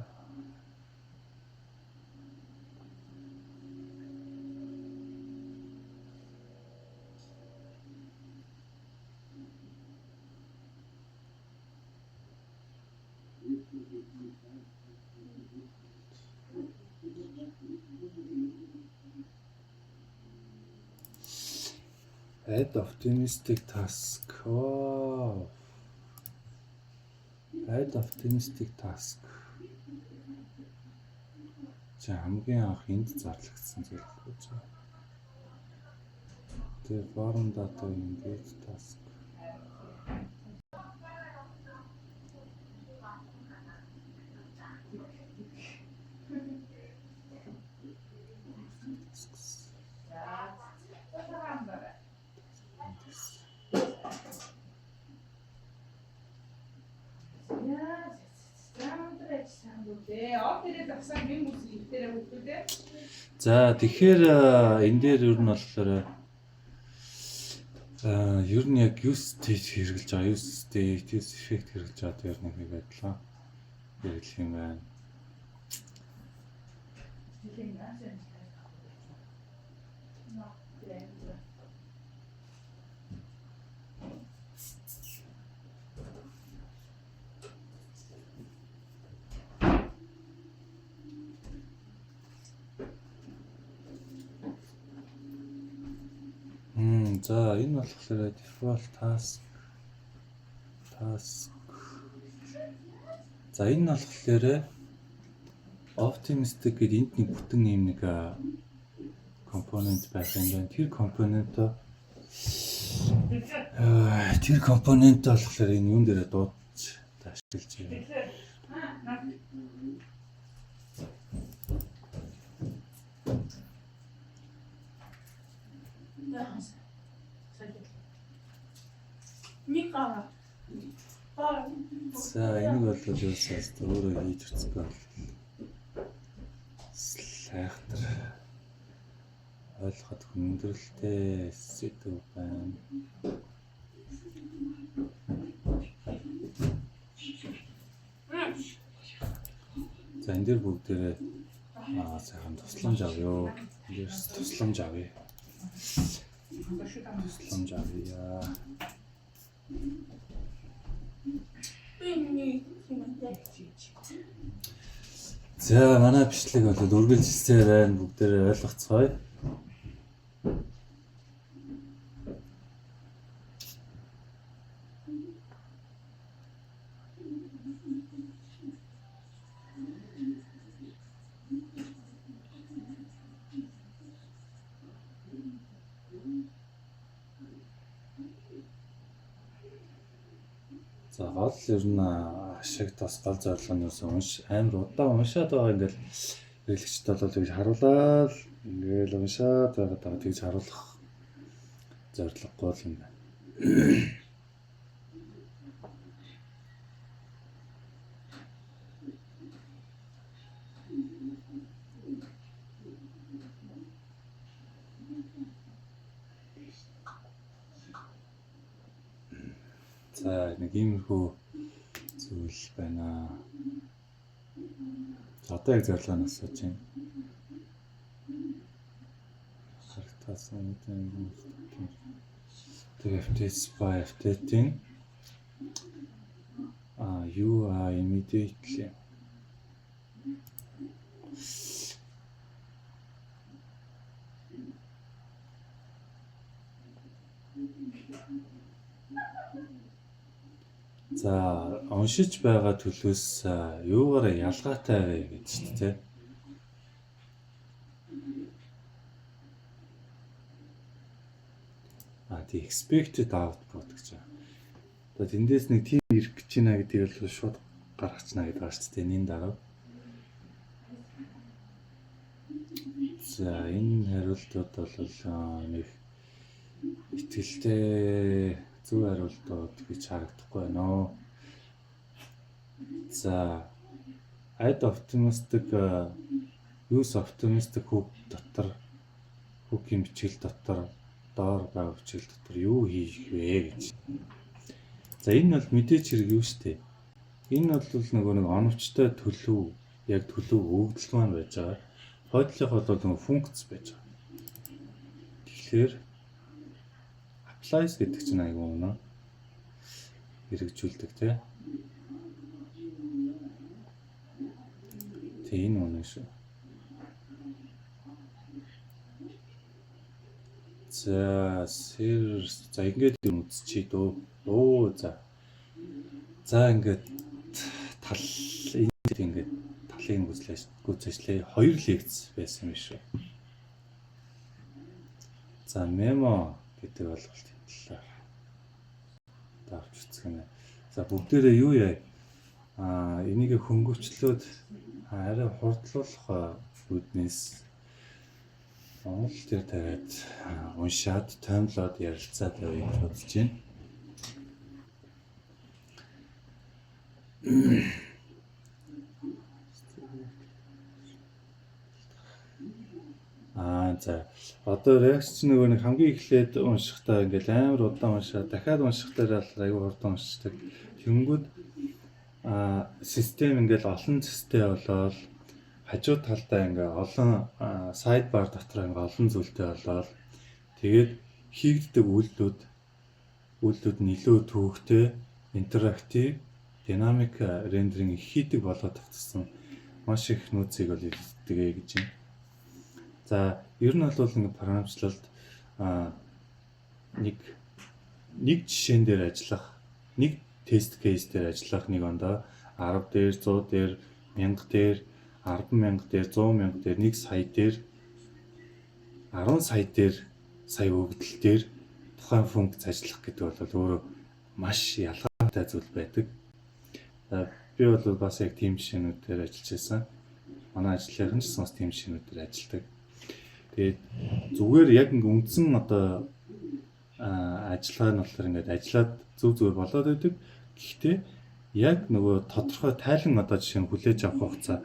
Add optimistic task. Oh. Add optimistic task. За, хамгийн анх энд зарлагдсан зүйл гэж байна. Тэгээ form data engage task. Tasks. За, цагаан барай. Яа, за, өндөр ажилласан дүү. За, тэгэхээр энэ дээр ер нь болохоор ер нь яг use state хэрэглэж байгаа. Use state, use effect хэрэглэж байгаа дээр нэг нэг адилхан хэрэглэх юм байна. За, энэ болохоор default task. За, энэ нь болохоор optimistic гэдэг энд нэг бүтэн ийм нэг компонент байх юм байна. Тэр компонент болохоор энэ юун дээрээ дуудаж ашиглаж байна. Нэг гава. За, энийг бол юусаас өөрөө хийж үзэхгүй бол сайхтар ойлгоход хүндрэлтэй сэдэв байна. За, энэ дээр бүгдээрээ сайхан тусламж авъя. Энэ дээр тусламж авъя. Тусламж авъя. За, манай бичлэг бол үргэлжилсээр байна. Бүгдээрээ ойлгоцгоё. За, гол ер нь ашиг тос гол зорилго нь юусэн унш амар удаан уншаад байгаа ингээл хэрэглэгчд бол тэгж харуулаад ингээл уншаад байгаад байгаа тэгж харуулах зорилгогүй л юм байна. За, нэг иймэрхүү зүйл байна. За, одоо яг зорилгоо нь асууж байна. Харагдсан мэдээ тэг updates by updating UI immediately. За, уншиж байгаа төлөөс юугаараа ялгаатай вэ гэж шүү дээ. Тий, expected output гэж байна. Одоо тэндээс нэг тийм ирэх гэж байна гэдгийг бол шууд гаргачна гэдэг байгаа шүү дээ. Энэ дараа. За, энэ хариултууд бол нэг итгэлтэй зөв хариултууд гэж харагдахгүй байна оо. За, add optimistic use optimistic hook дотор hook-ийн бичгэл дотор доор байгаа бичгэл дотор юу хийх вэ гэж. За, энэ бол мэдээч хэрэг юу штэ. Энэ бол нөгөө нэг оновчтой төлөв, яг төлөв өгөгдөл маань байж байгаа. Хойдлынх бол нөгөө функц байж байгаа. Тэгэхээр applies гэдэг чинь айгүй үнэ хэрэгжүүлдэг тий. Тэг, энэ үнэ шүү. За, сэр, за, ингээд юм үзчихье дөө. Оо, за. За, ингээд тал энэ ингээд талын гүйцэжлээ. Хоёр лекц байсан юм шүү. За, memo гэдэг ойлголт энэ талаар авч үзэх юм. За, бүгдээрээ юу яа? Энийг хөнгөвчлөөд арай хурдлуулах үүднээс монгол дээр тавиад уншаад, тоймлоод ярилцаад явъя гэж бодож байна. Аа, за. Одоо React чинь нөгөө нэг хамгийн эхлээд уншихдаа ингээл амар удаан уншаад, дахиад уншихтаа айгүй хурдан уншдаг. Тэнгүүд систем ингээл олон зэстэй болоод, хажуу талдаа ингээ олон sidebar дотор ингээ олон зүйлтэй болоод, тэгээд хийгддэг үйлдэлүүд нь илүү төвөгтэй, interactive, dynamic rendering хийдэг болоод тавцсан маш их нөөцийг бол илэрдэг гэж байна. За, ер нь бол ингээ програмчлалд нэг нэг жишээн дээр ажиллах, нэг test case дээр ажиллах нэг ондоо 10 дээр, 100 дээр, 1000 дээр, 10,000 дээр, 100,000 дээр, 1 сая дээр, 10 сая дээр, сая өгөгдөл дээр тухайн функц ажиллах гэдэг бол өөрөө маш ялгаатай зүйл байдаг. За, би бол бас яг тийм жишээнүүд дээр ажиллаж байсан. Манай ажлынхан ч гэсэн бас тийм жишээнүүд дээр ажилладаг. Тэгээд зүгээр яг ингээ үндсэн одоо ажиллагаа нь болохоор ингээд ажиллаад зөв зүгээр болоод байдаг. Гэхдээ яг нөгөө тодорхой тайлан, одоо жишээ нь хүлээж авах хугацаа,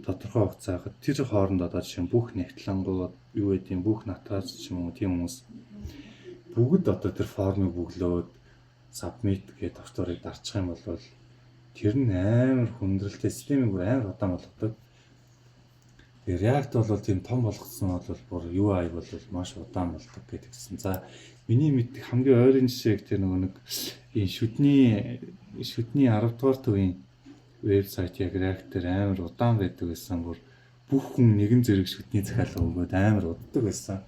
тодорхой хугацаа хахад тэр хооронд одоо жишээ нь бүх нягтлангууд юу гэдгийг, бүх натгаач ч юм уу, тийм хүмүүс бүгд одоо тэр формыг бөглөөд submit гэдэг товчторыг дарчих юм бол тэр нь амар хүндрэлтэй, системийг бүр амар удаан болгодог. Тэгээ React бол тийм том болгоцсон бол бүр UI бол маш удаан болдог гэдэгсэн. За, миний мэддэг хамгийн ойрын жишээг тэр нөгөө нэг энэ шүдний 10 дугаар төвийн вебсайт яг React дээр амар удаан байдаг байсан. Бүр бүх хүн нэгэн зэрэг шүдний захиалга өгөөд амар уддаг байсан.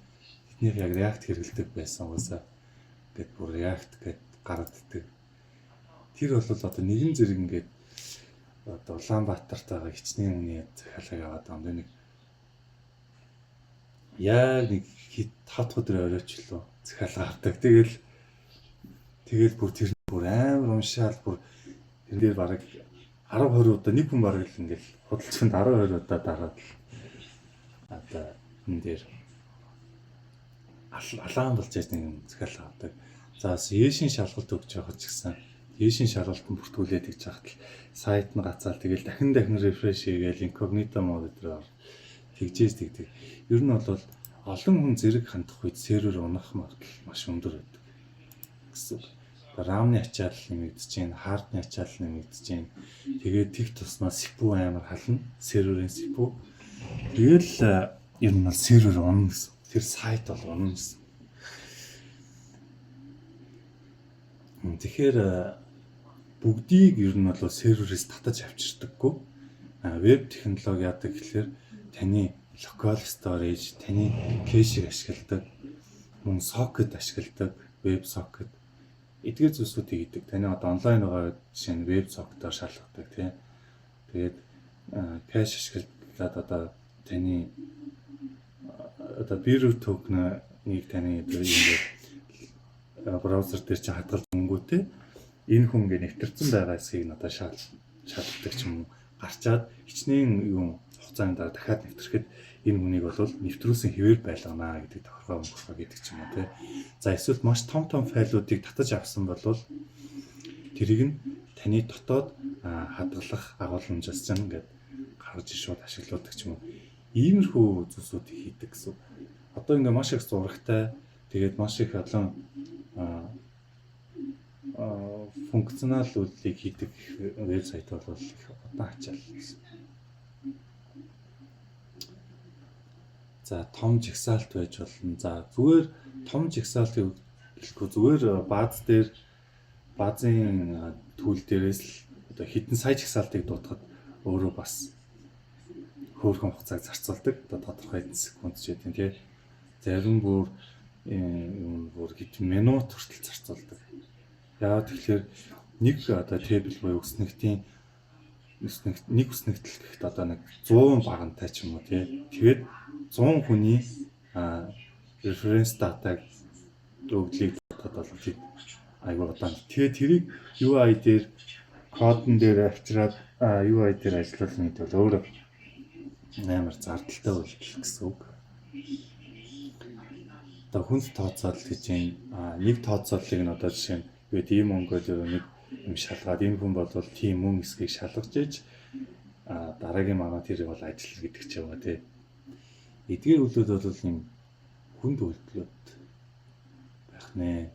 Тэднийх яг React хэрэглэдэг байсан угаасаа. Ингээд бүр React гэд гараад идэг. Тэр бол одоо нэгэн зэрэг ингээд одоо Улаанбаатартайгаа хичнээн хүний захиалгыг аваад байгаа юм. Нэг яг нэг хэд 5 дахь өдөр оройчлоо захиалга авдаг. Тэгэл бүр тэр бүр амар уншаал, бүр тэрэн дээр бараг 10 20 удаа нэг хүн бараг л ингээл худалчинд 10 20 удаа дараад л одоо энэ дээр алаан болж яж нэг юм захиалга авдаг. За, бас Ешийн шалгалт өгч байгаа ч гэсэн Ешийн шалгалтанд бүртгүүлээд гэж хахад л сайт нь гацаал, тэгэл дахин дахин refresh хийгээл, incognito mode дээр тэгжээс тэгдэг. Ер нь бол олон хүн зэрэг хандах үед сервер унах магадлал маш өндөр байдаг гэсэн үг. RAM-ны ачаалал нэмэгдэж байна, hard-ны ачаалал нэмэгдэж байна. Тэгээд тэг тусмаа CPU амар хална, серверийн CPU. Тэгэл ер нь бол сервер унана гэсэн. Тэр сайт бол унана гэсэн. Тэгэхээр бүгдийг ер нь бол серверээс татаж авчирдаггүй. Веб технологи яадаг гэхлээр таны local storage, таны cache-ийг ашигладаг, мөн socket ашигладаг, web socket эдгээр зүйлсүүдийг хийдэг. Таны одоо онлайн байгаа жишээ нь веб socket-оор шалгадаг, тийм. Тэгээд cache ашиглаад одоо таны одоо bearer token-ыг таны одоо ингээд браузер дээр чинь хадгалж өнгөтэй энэ хүн ингээ нэвтэрсэн байгаа хэсгийг нь одоо шалгадаг ч юм уу, гарчаад хичнээн юм хугацаанд дараа дахиад нэвтрэхэд энэ хүнийг бол нэвтрүүлсэн хэвээр байлгана гэдэг тохиргоо өнгөрөхөө гэдэг ч юм уу, тий. За, эсвэл маш том том файлуудыг татаж авсан бол тэрийг нь таны дотоод хадгалах агуулмжаас чинь ингээд гаргаж шууд ашиглуулдаг ч юм уу. Иймэрхүү зүйлсүүдийг хийдэг гэсэн. Одоо ингээ маш их зурагтай, тэгээд маш их олон функционал үйлдэлийг хийдэг вебсайт бол их удаан ачаал гэсэн. За, том жагсаалт байж болно. За, зүгээр том жагсаалт гэхгүй, зүгээр бааз дээр, баазын tool дээрээс л одоо хэдэн сая жагсаалтыг дуудахад өөрөө бас хөөрхөн хугацааг зарцуулдаг. Одоо тодорхой хэдэн секунд ч гэдэг тий. Зарим бүр юм бүр хэдэн минут хүртэл зарцуулдаг. Яагаад тэгэхээр нэг одоо table буюу өснөгтийн өснөгт, нэг өснөгтөл гэхэд одоо нэг 100 багантай ч юм уу, тий. Тэгээд 100 хүний reference data-г өгдлийг бодоход бол тийм айгуу удаан. Тэгээд тэрийг UI дээр кодон дээр авчираад UI дээр ажиллуулна гэдэг бол өөрөө амар зардалтай үйлдэл гэсэн үг. Одоо хүнс тооцоолол гэж юм. Нэг тооцооллыг нь одоо жишээ нь юу гэдэг ийм өнгөд нэг юм шалгаад энэ хүн бол тийм мөн эсгийг шалгаж иж дараагийн манаа тэр бол ажил гэдэг ч юм уу, тий. Эдгээр үйлдэлүүд бол юм хүнд үйлдэлүүд байх нэ.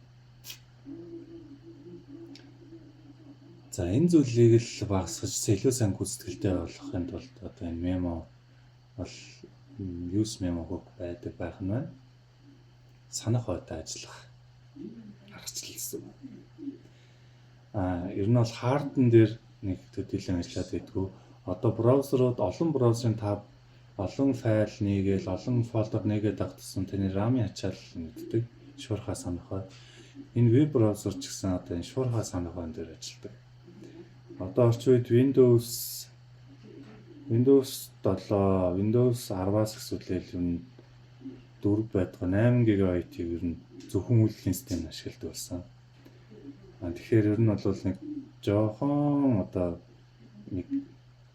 За, энэ зүйлийг л багасгаж илүү сайн гүйцэтгэлтэй болгохын тулд одоо энэ memo бол useMemo hook байдаг байх нь байна. Санах ойтой ажиллах аргачлал гэсэн. Ер нь бол hard-н дээр нэг төдийлөн ажиллаад байдгүй. Одоо браузерууд, олон браузерын tab, олон файл нээгээл, олон folder нээгээд авах тусам таны RAM-ын ачаал нэгддэг. Шуурхай санах ой. Энэ веб браузер ч гэсэн одоо энэ шуурхай санах ойн дээр ажилладаг. Одоо орчин үед Windows 7, Windows 10-аас эхлээл ер нь 4 байдгаа 8 ГБ-ийг ер нь зөвхөн үйлдлийн систем ашигладаг болсон. Тэгэхээр ер нь бол нэг жоохон одоо нэг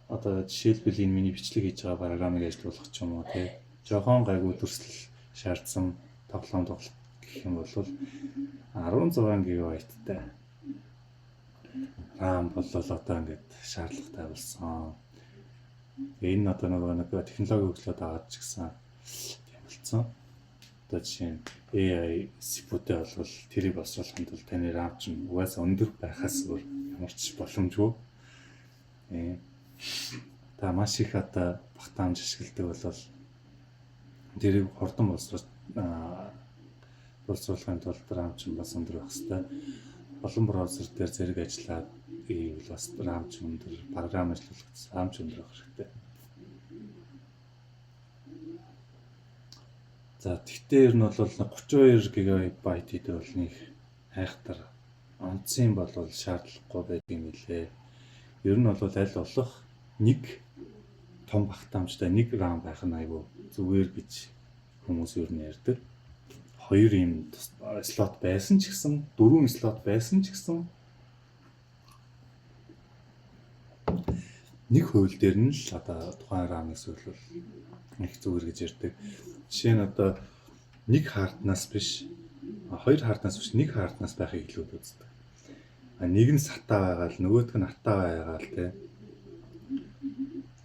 одоо жишээлбэл энэ миний бичлэг хийж байгаа програмыг ажилуулах ч юм уу, тий, жоохон гайгүй дүрслэл шаардсан тоглоом тоглох гэх юм бол 16 ГБ-тай RAM бол одоо ингээд шаардлагатай болсон. Тэгээ энэ одоо нөгөө нэг технологи хөгжлөд аваад ч гэсэн тийм болцсон. Одоо жишээ нь AI CPU-тэй бол тэрийг боловсруулахын тулд таны RAM чинь угаасаа өндөр байхаас өөр ямар ч боломжгүй. Та маш их одоо багтаамж ашигладаг бол тэрийг хурдан боловсруулахын тулд RAM чинь бас өндөр байх хэвээр. Олон браузер дээр зэрэг ажиллаад ивэл бас RAM ч өндөр, програм ажиллуулах RAM ч өндөр байх хэрэгтэй. За, тэгтээ ер нь бол 32 ГБ гэдэг бол нэг айхтар онцын бол шаардлагагүй байдаг юм билээ. Ер нь бол аль болох нэг том багтаамжтай нэг RAM байх нь айгүй зүгээр гэж хүмүүс ер нь ярьдаг. Хоёр ийм slot байсан ч гэсэн, дөрвөн slot байсан ч гэсэн нэг хууль дээр нь л одоо тухайн RAM-ыг суулвал их зүгээр гэж ярьдаг. Жишээ нь одоо нэг hard-наас биш, хоёр hard-наас биш, нэг hard-наас байхыг илүү үздэг. А нэг нь SATA байгаа л, нөгөөх нь ATA байгаа л, тий.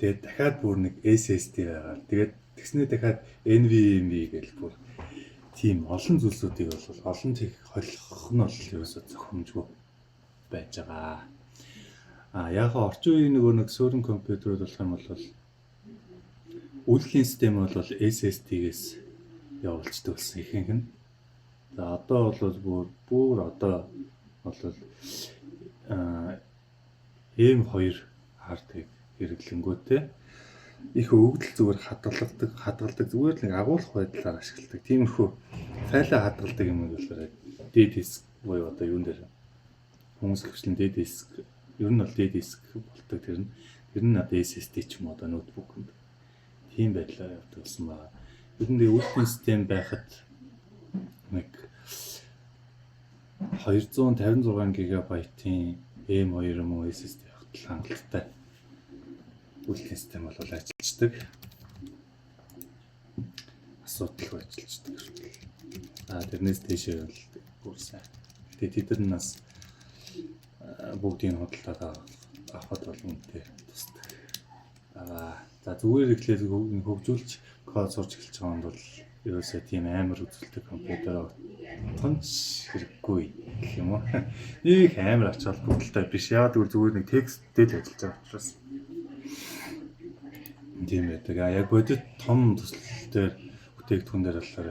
Тэгээд дахиад бүр нэг SSD байгаа л. Тэгээд тэгснээ дахиад NVMe гэл бүр тийм олон зүйлсүүдийг бол олон тех холих нь бол ерөөсөө зохимжгүй байж байгаа. А яг орчин үеийн нөгөө нэг суурин компьютерүүд болох юм бол үйлдлийн систем бол SSD-гээс явуулцдаг болсон ихэнх нь. За, одоо бол бүр одоо бол M2 hard-ыг хэрэглэнгүүтээ их өгөгдөл зүгээр хадгалдаг, зүгээр л нэг агуулах байдлаар ашигладаг. Тиймэрхүү файлаа хадгалдаг юм болохоор D disk буюу одоо юун дээр хүмүүс хвчлэн D disk, ер нь бол D disk болдог тэр нь. Тэр нь одоо SSD ч юм уу, одоо ноутбукнд тийм байдлаар явдаг болсон байна. Ер нь тэгээ үйлдлийн систем байхад нэг 256 ГБ-ийн M2 юм уу SSD явахад хангалттай үйлдлийн систем бол ажиллаждаг. Асуудалгүй ажиллаждаг. А тэрнээс дээшээ бол бүр сайн. Гэтэ тэд нар нас бүгдийг худалдаад авахд бол үнэтэй тусдаг. Аа, за, зүгээр эхлээд хөгжүүлж код сурч эхэлж байгаа юм бол ерөөсөө тийм амар үзүүлдэг компьютер тонч хэрэггүй гэх юм уу. Нэг амар ач холбогдолтой биш. Яагаад гэвэл зүгээр нэг тексттэй л ажиллаж байгаа учраас. Тийм байдаг. А яг бодит том төсөл дээр, бүтээгдэхүүн дээр болохоор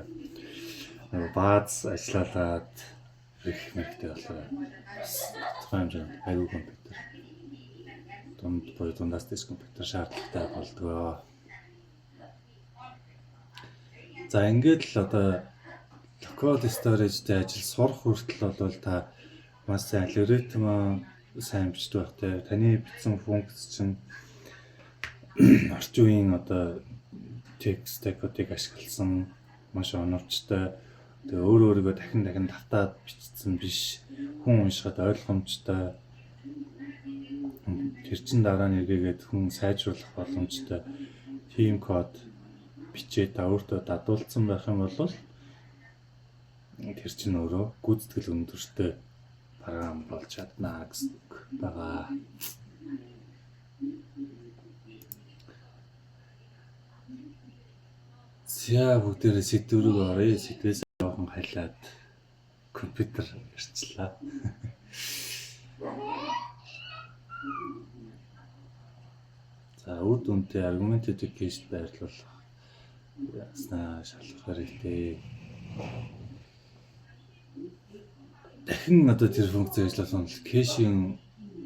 нөгөө бааз ажиллалаад их мэрэгтэй болохоор бас тодорхой хэмжээнд аюу компьютер, дунд буюу дундаас дээш компьютер шаардлагатай болдгоо. За, ингээд л одоо local storage-тэй ажил сурах хүртэл бол та маш сайн алгоритм сайн бичдэг байх те. Таны бичсэн функц чинь орчин үеийн одоо текст кодыг ашигласан, маш оновчтой, тэгээ өөр өөрийгөө дахин дахин давтаад бичсэн биш, хүн уншихад ойлгомжтой, тэр чин дараа нь эргээгээд хүн сайжруулах боломжтой тийм код бичээ та өөртөө дадуулсан байх юм бол тэр чинь өөрөө гүйцэтгэл өндөртэй програм болж чадна гэсэн үг байгаа. За, бүгдээрээ сэдэв рүү оръё. Сэдвээс жоохон халиад компьютер ярьчлаа. За, үр дүнтэй аргументуудыг cache д байрлуулах яснаа шалгах хэрэгтэй. Дахин одоо тэр функц ажиллуулсан бол cache ийн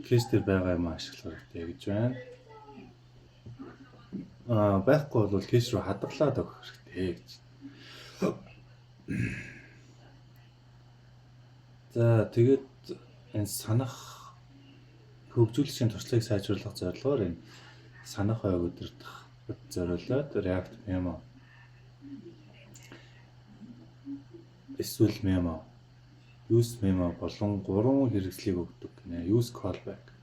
cache дээр байгаа юм ашиглах хэрэгтэй гэж байна. Байхгүй бол cache руу хадгалаад өгөх хэрэгтэй гэж. За, тэгээд энэ санах хөгжүүлэгчийн туршлагыг сайжруулах зорилгоор энэ санах ойг удирдах зориулаад React Memo эсвэл Memo, Use Memo болон гурван хэрэгслийг өгдөг гинэ. Use callback.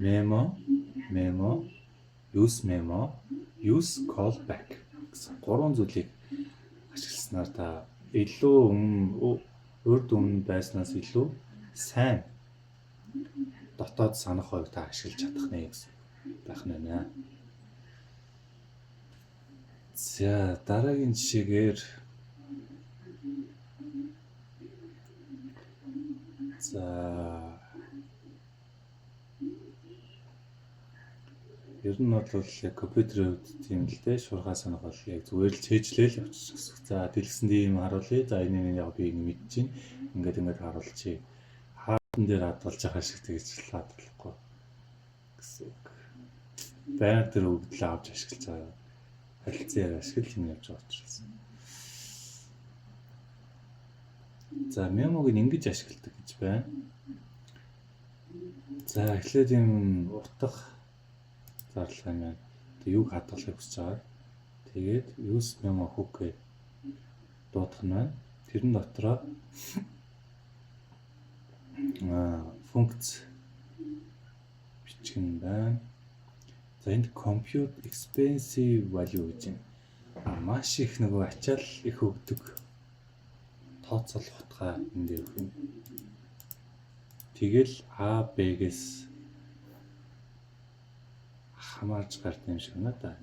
Memo, Memo, Use Memo, Use callback гэсэн гурван зүйлийг ашигласнаар та илүү өмнө урд өмнө байснаас илүү сайн дотоод санах ойг та ашиглаж чадах нэ гэсэн байх нь байна. За, дараагийн жишээгээр, за, ер нь бол яг компьютерийн хувьд тийм л дээ, шуурхай санах бол яг зүгээр л цээжлээл явчих гэсэн. За, дэлгэсэн ийм харуулъя. За, энэ яг би ингэ мэдэж байна. Ингээд ингээд харуулчихъя. Хаан дээр хадгалж байгаа шиг тэгж л хадгалахгүй гэсэн үг. Байнга тэр өгдлөө авч ашиглаж байгаа. Харилцан яриа ашиглаж юм явж байгаа учраас. За, memo г ингэж ашигладаг гэж байна. За, эхлээд юм утга зарлах юм байна. Тэг юг хадгалахыг хүсэж байгаа. Тэгээд use memo hook гэж дуудах нь байна. Тэрэн дотроо функц бичих нь байна. За, энд compute expensive value гэж юм. Маш их нөгөө ачаал их өгдөг тооцоолох утгаа энд дээр өгөх юм. Тэгэл А Б-гээс хамаарч гард юм шиг байна да.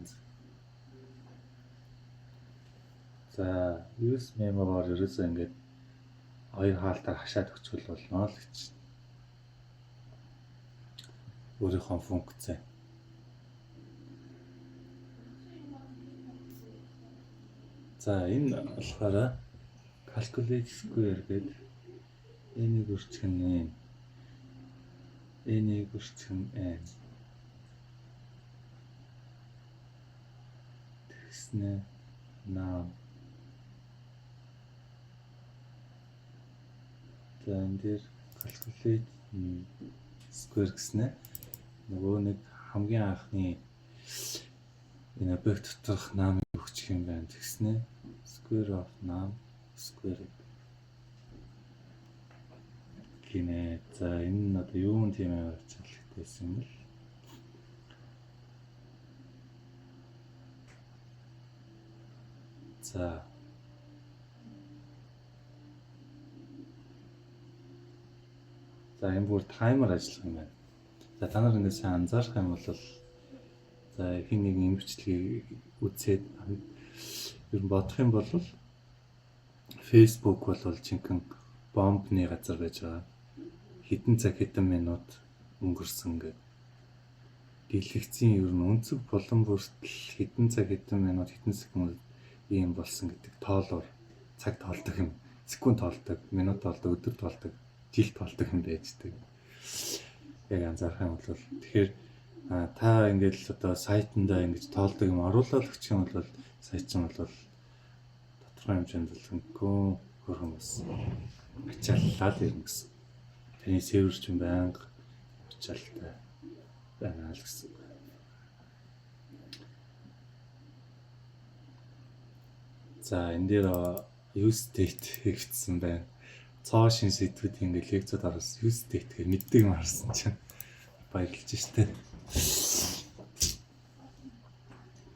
За, use memo-гоор ерөөсөө ингээд хоёр хаалтаар хашаад өгчвөл болно л гэж. Өөрийнхөө функц. За, энэ болохоор calculate square гэдэг энийг өрчих нь n, энийг өрчих нь n тэгснэ num. За, энэ дээр calculate square гэснэ нөгөө нэг хамгийн анхны энэ объект доторх num өгчих юм байна. Тэгснэ square of num square гинэ. За, энэ нь одоо юун тийм амар ачаалалтай байсан юм бэл. За. За, энэ бүр timer ажиллах юм байна. За, та нар ингээд сайн анзаарах юм бол, за, хэн нэгэн энэ бичлэгийг үзээд ер нь бодох юм бол Facebook бол жинхэнэ бомбны газар байж байгаа. Хэдэн цаг, хэдэн минут өнгөрсөн гэдэг. Дэлгэцийн ер нь өнцөг булан бүртэл хэдэн цаг, хэдэн минут, хэдэн секунд ийм болсон гэдэг тоолоор цаг тоолдог юм. Секунд тоолдог, минут тоолдог, өдөр тоолдог, жил тоолдог юм байждаг. Яг анзаарах юм бол тэгэхээр та ингээд л одоо сайтандаа ингэж тоолдог юм оруулаад өгчих юм бол сайт чинь бол тодорхой хэмжээнд бол хөнгөн хөрхөн бас ачааллаа л ирнэ гэсэн. Таны сервер чинь байнга ачаалтай байна л гэсэн. За, энэ дээр use state хийгдсэн байна. Цоо шин сэдвүүд ингээд лекцүүд оруулсан use state гэх мэддэг юм харсан чинь баярлж штэ.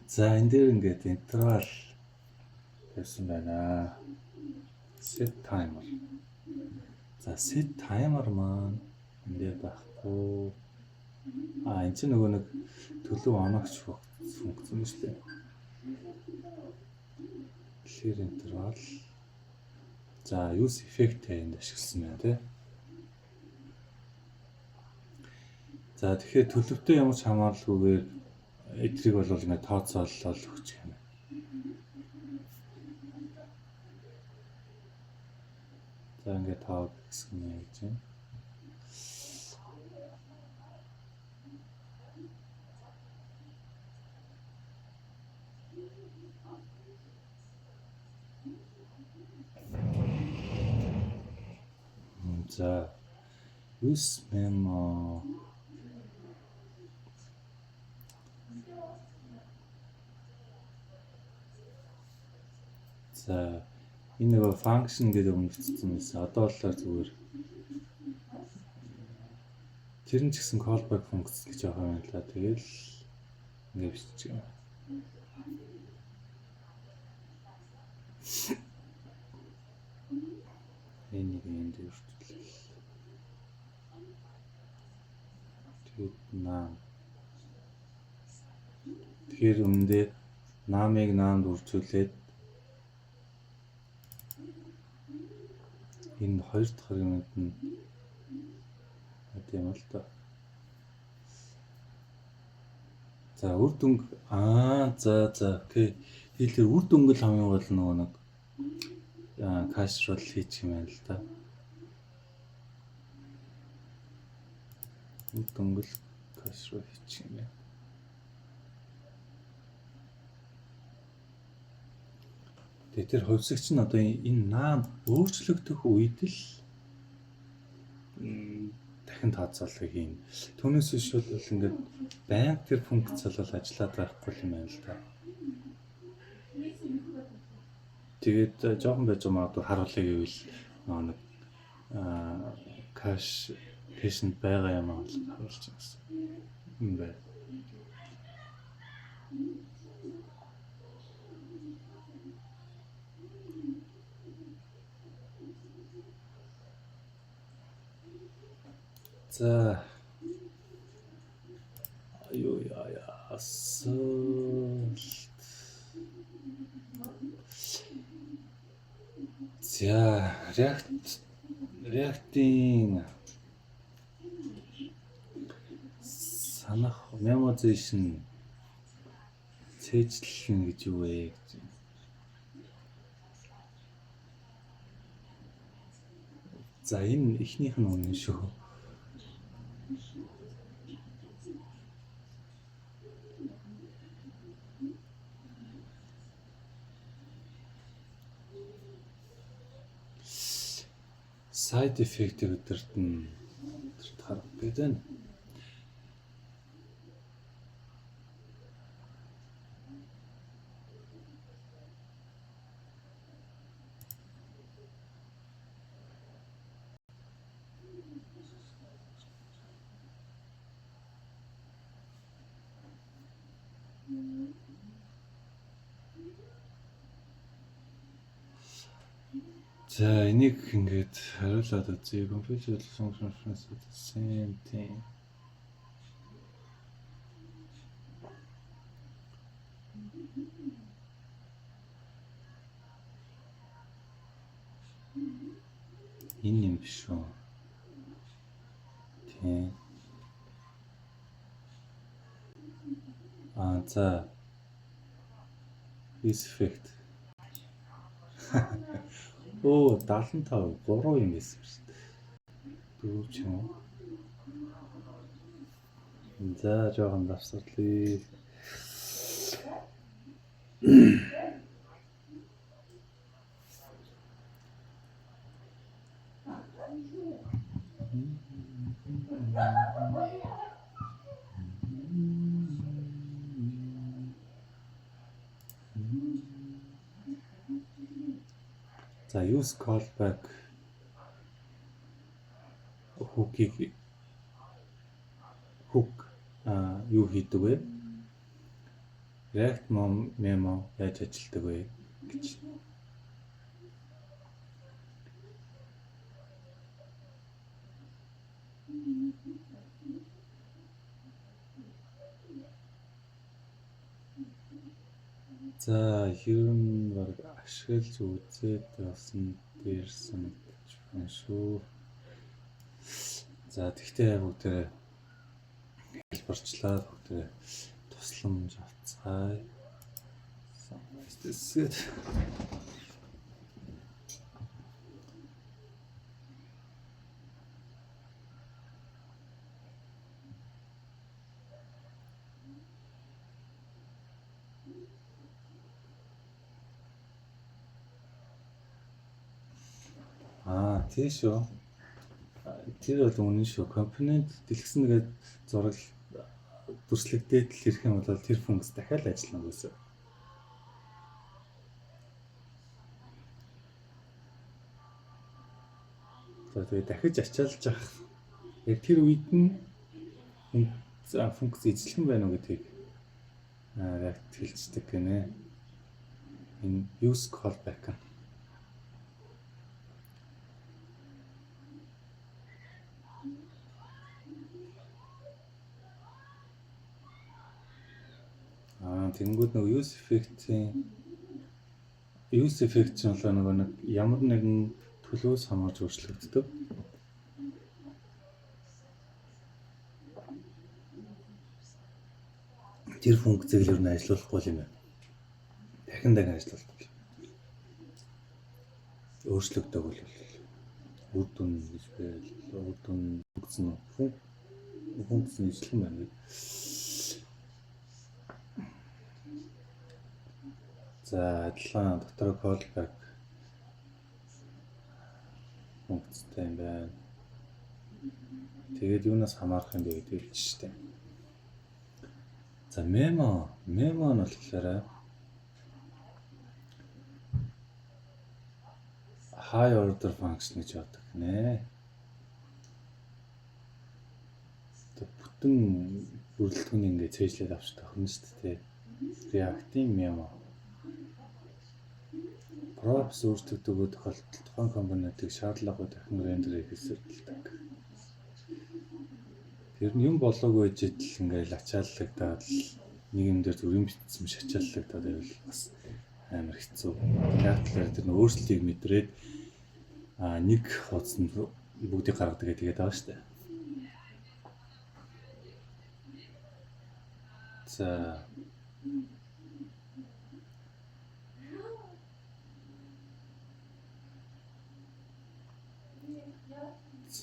За, энэ дээр ингээд interval тавьсан байна. Set timer. За, set timer маань энэ дээр байхгүй. А, энэ чинь нөгөө нэг төлөв оноогч функц юм шүү дээ. Clear interval. За, use effect энд ашигласан байна тий. За, тэгэхээр төлөвтэй ямар ч хамааралгүйгээр эдрийг бол ингээд тооцоолол өгч юм. За, ингээд тоо гэсэн юм гэж байна. За, use memo. За, энэ нөгөө function гэдэг өмнө бичсэн байсан. Одоо болохоор зүгээр тэр нь ч гэсэн callback функц гэж байгаа юм л да. Тэгэл ингэ бичиж байгаа. Энийг энд өртөлөө. Тэгээд num. Тэгэхээр өмнөдөө num-ыг num-д үржүүлээд энэ хоёр дахь аргумент нь тийм л доо. За, үр дүнг аа, за, okay. Тэгэхээр үр дүнг л хамгийн гол нөгөө нэг cache руу хийчих юм байна л да. Үр дүнг л cache руу хийчих юм байна. Тэгээ тэр хувьсагч нь одоо энэ num өөрчлөгдөх үед л дахин тооцоолгыг хийнэ. Түүнээс биш бол ингээд байнга тэр функц бол ажиллаад байхгүй юм байна л да. Тэгээд жоохон байж магадгүй харуулъя гэвэл нөгөө нэг cache cache-нд байгаа юм аа харуулж байгаа гэсэн юм байна. За, аюу яа яа асуулт. За, React-ийн санах memoization цээжлэн гэж юу вэ гэж. За, энэ эхнийх нь үнэн шүү. Side effect-ийг өдөрт нь өдөрт харах гэж байна. За, энийг ингээд хариулаад үзье. Computer function the same thing. Энэ юм биш үү? Тийм. Аа, за. Use effect. Өө, 75 3 юм байсан шүү дээ. 4 ч юм уу. За, жоохон давсарлаа. За, use callback hook-ийг hook юу хийдэг вэ? React memo яаж ажилладаг вэ гэж. За, ер нь баг ашиглаж үзээд болсон дээр санагдаж байна шүү. За, тэгтээ бүгдээрээ хэлбэрчлээд бүгдээрээ тусламж авцгаая. Самайстэсэд. Аа, тий шүү. Тэр бол үнэн шүү. Компонент дэлгэсэн нэгээд зураг дүрслэгдээд л ирэх юм бол тэр функц дахиад ажиллана гэсэн. За, тэгээ дахиж ачаалж авах яг тэр үед нь функц эзлэн байна уу гэдгийг React хэлждэг гинэ. Энэ use callback нь. Аа, тэгэнгүүт нөгөө use effect-ийн use effect чинь бол нөгөө нэг ямар нэгэн төлөвөөс хамаарч өөрчлөгддөг. Тэр функцийг л ер нь ажилуулахгүй юм байна. Дахин дахин ажилуулахгүй. Өөрчлөгдөг бол үр дүн гэж байл. Үр дүн функц нь функц нь ижлэн байна гэдэг. За, адилхан дотор callback функцтэй юм байна. Тэгээд юунаас хамаарах юм бэ гэдэг хэлж штэ. За, memo memo нь болохоор high order function гэж явдаг нэ. Бүтэн бүрэлдэхүүнийг ингээд цээжлээд авч тохирно шүү дээ. React-ийн memo. Props өөрчлөгдөв тохиолдолд тухайн компонентыг шаардлагагүй дахин render хийхээс сэргэлдэг. Тэр нь юм болоогүй жидэл ингээл ачааллагдаад л нэг юм дээр зүр юм битсэн биш ачааллагдаад байвал бас амар хэцүү. Яг талаар тэр нь өөрчлөлтийг мэдрээд нэг хуудсанд бүгдийг гаргадаг гэдэг тэгээд байгаа шүү дээ. За,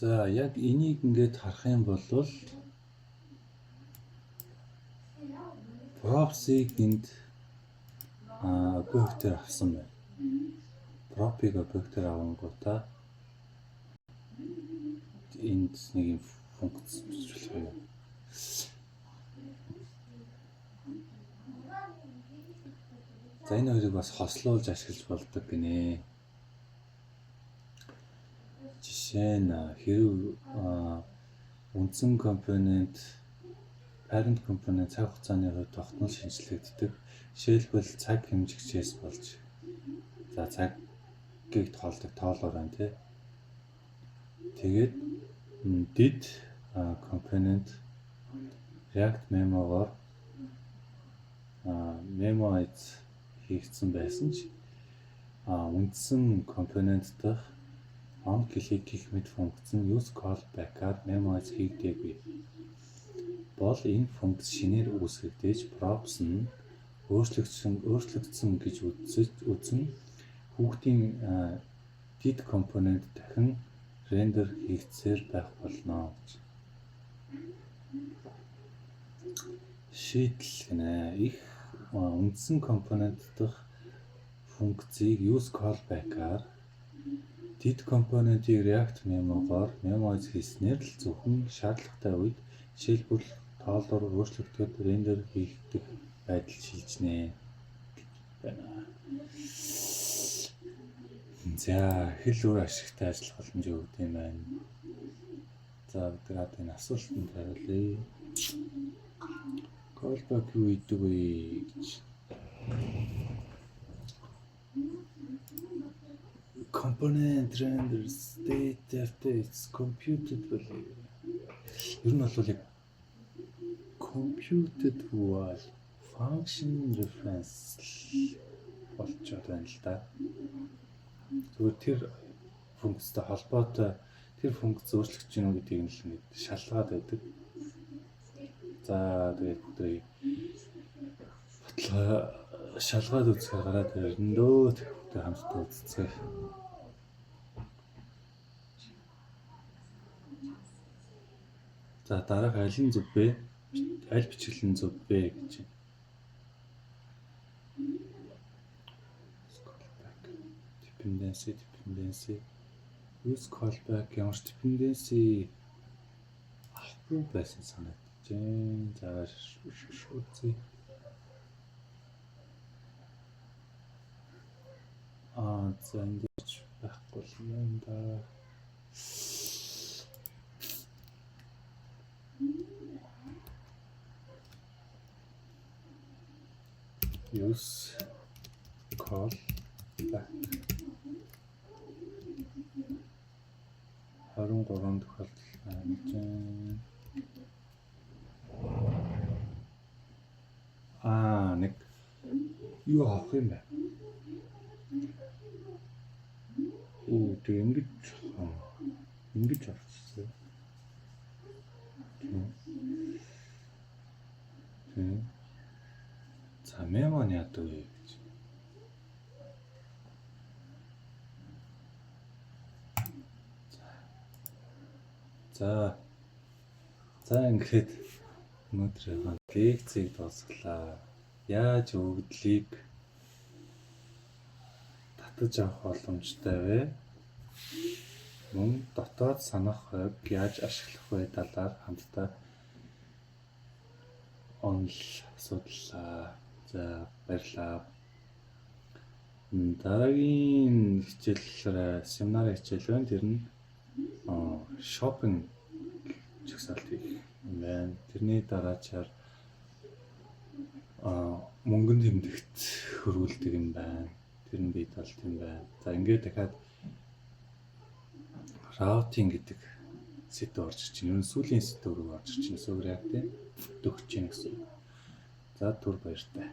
За, яг энийг ингээд харах юм бол props-ыг энд объектээр авсан байна. Prop-ыг объектээр авангуудаа энд нэг юм функц бичиж болох юм. За, энэ хоёрыг бас хослуулж ашиглаж болдог гинэ. Жишээ нь хэрв үндсэн компонент parent компонент цаг хугацааны хувьд тогтмол шинэчлэгддэг. Жишээлбэл, цаг хэмжигчээс болж, за, цагийг тоолдог тоолоор байна, тий. Тэгээд did компонент React memo-гоор memoize хийгдсэн байсан ч үндсэн компонент дах on click гэх мэт функц нь use callback-аар memoize хийгдээгүй бол энэ функц шинээр үүсгэгдэж, props нь өөрчлөгдсөн гэж үзэн хүүхдийн did компонент дахин render хийгдсээр байх болно гэж. Шийдэл гинэ. Их үндсэн компонент дах функцийг use callback-аар, did компонентийг React memo-гоор memoize хийснээр л зөвхөн шаардлагатай үед, жишээлбэл, тоолоор өөрчлөгдөхөд render хийгдэх байдал шилжинэ байна. За, хэл үр ашигтай ажиллах боломж өгдөг юм байна. За, бид нар одоо энэ асуултанд хариулъя. Callback юу идэг вэ гэж. Component render state updates computed value. Ер нь бол яг computed value Function reference болчиход байна л да. Зүгээр тэр функцтэй холбоотой тэр функц өөрчлөгдөж гинүү гэдгийг нь л ингэж шалгаад байдаг. За, тэгээд бүгдээ баталгаа шалгаад үзэхээр гараад ирнэ дөө. Бүгдээ хамтдаа үзцгээе. За, дараах аль нь зөв бэ? Аль бичиглэл нь зөв бэ гэж байна. Callback. Dependency. Use callback ямар ч dependency авахгүй байсан санагдаж байна. За, үзье. Аа, за, энэ дээр ч байхгүй юм да. Use call back 23 тохиолдол байна гэж байна. Аа, нэг юу авах юм бэ? Оо, тэг ингэж авчихсан. Тийм. Тийм. За, memo нь яадаг вэ гэж. За. За, ингээд өнөөдрийнхөө лекцийг дуусгалаа. Яаж өгөгдлийг татаж авах боломжтой вэ? Мөн дотоод санах хувийг яаж ашиглах вэ талаар хамтдаа онол судлаа. За, баярлалаа. Дараагийн хичээл семинарын хичээл байна. Тэр нь shopping жагсаалт хийх юм байна. Тэрний дараачаар мөнгөн тэмдэгт хөрвүүлдэг юм байна. Тэр нь бие талт юм байна. За, ингээд дахиад routing гэдэг сэдэв орж ирж байна. Ер нь сүүлийн сэдэв рүү орж ирж байна. Сүүр яг тийм дөгч чинь гэсэн. За, түр баяртай.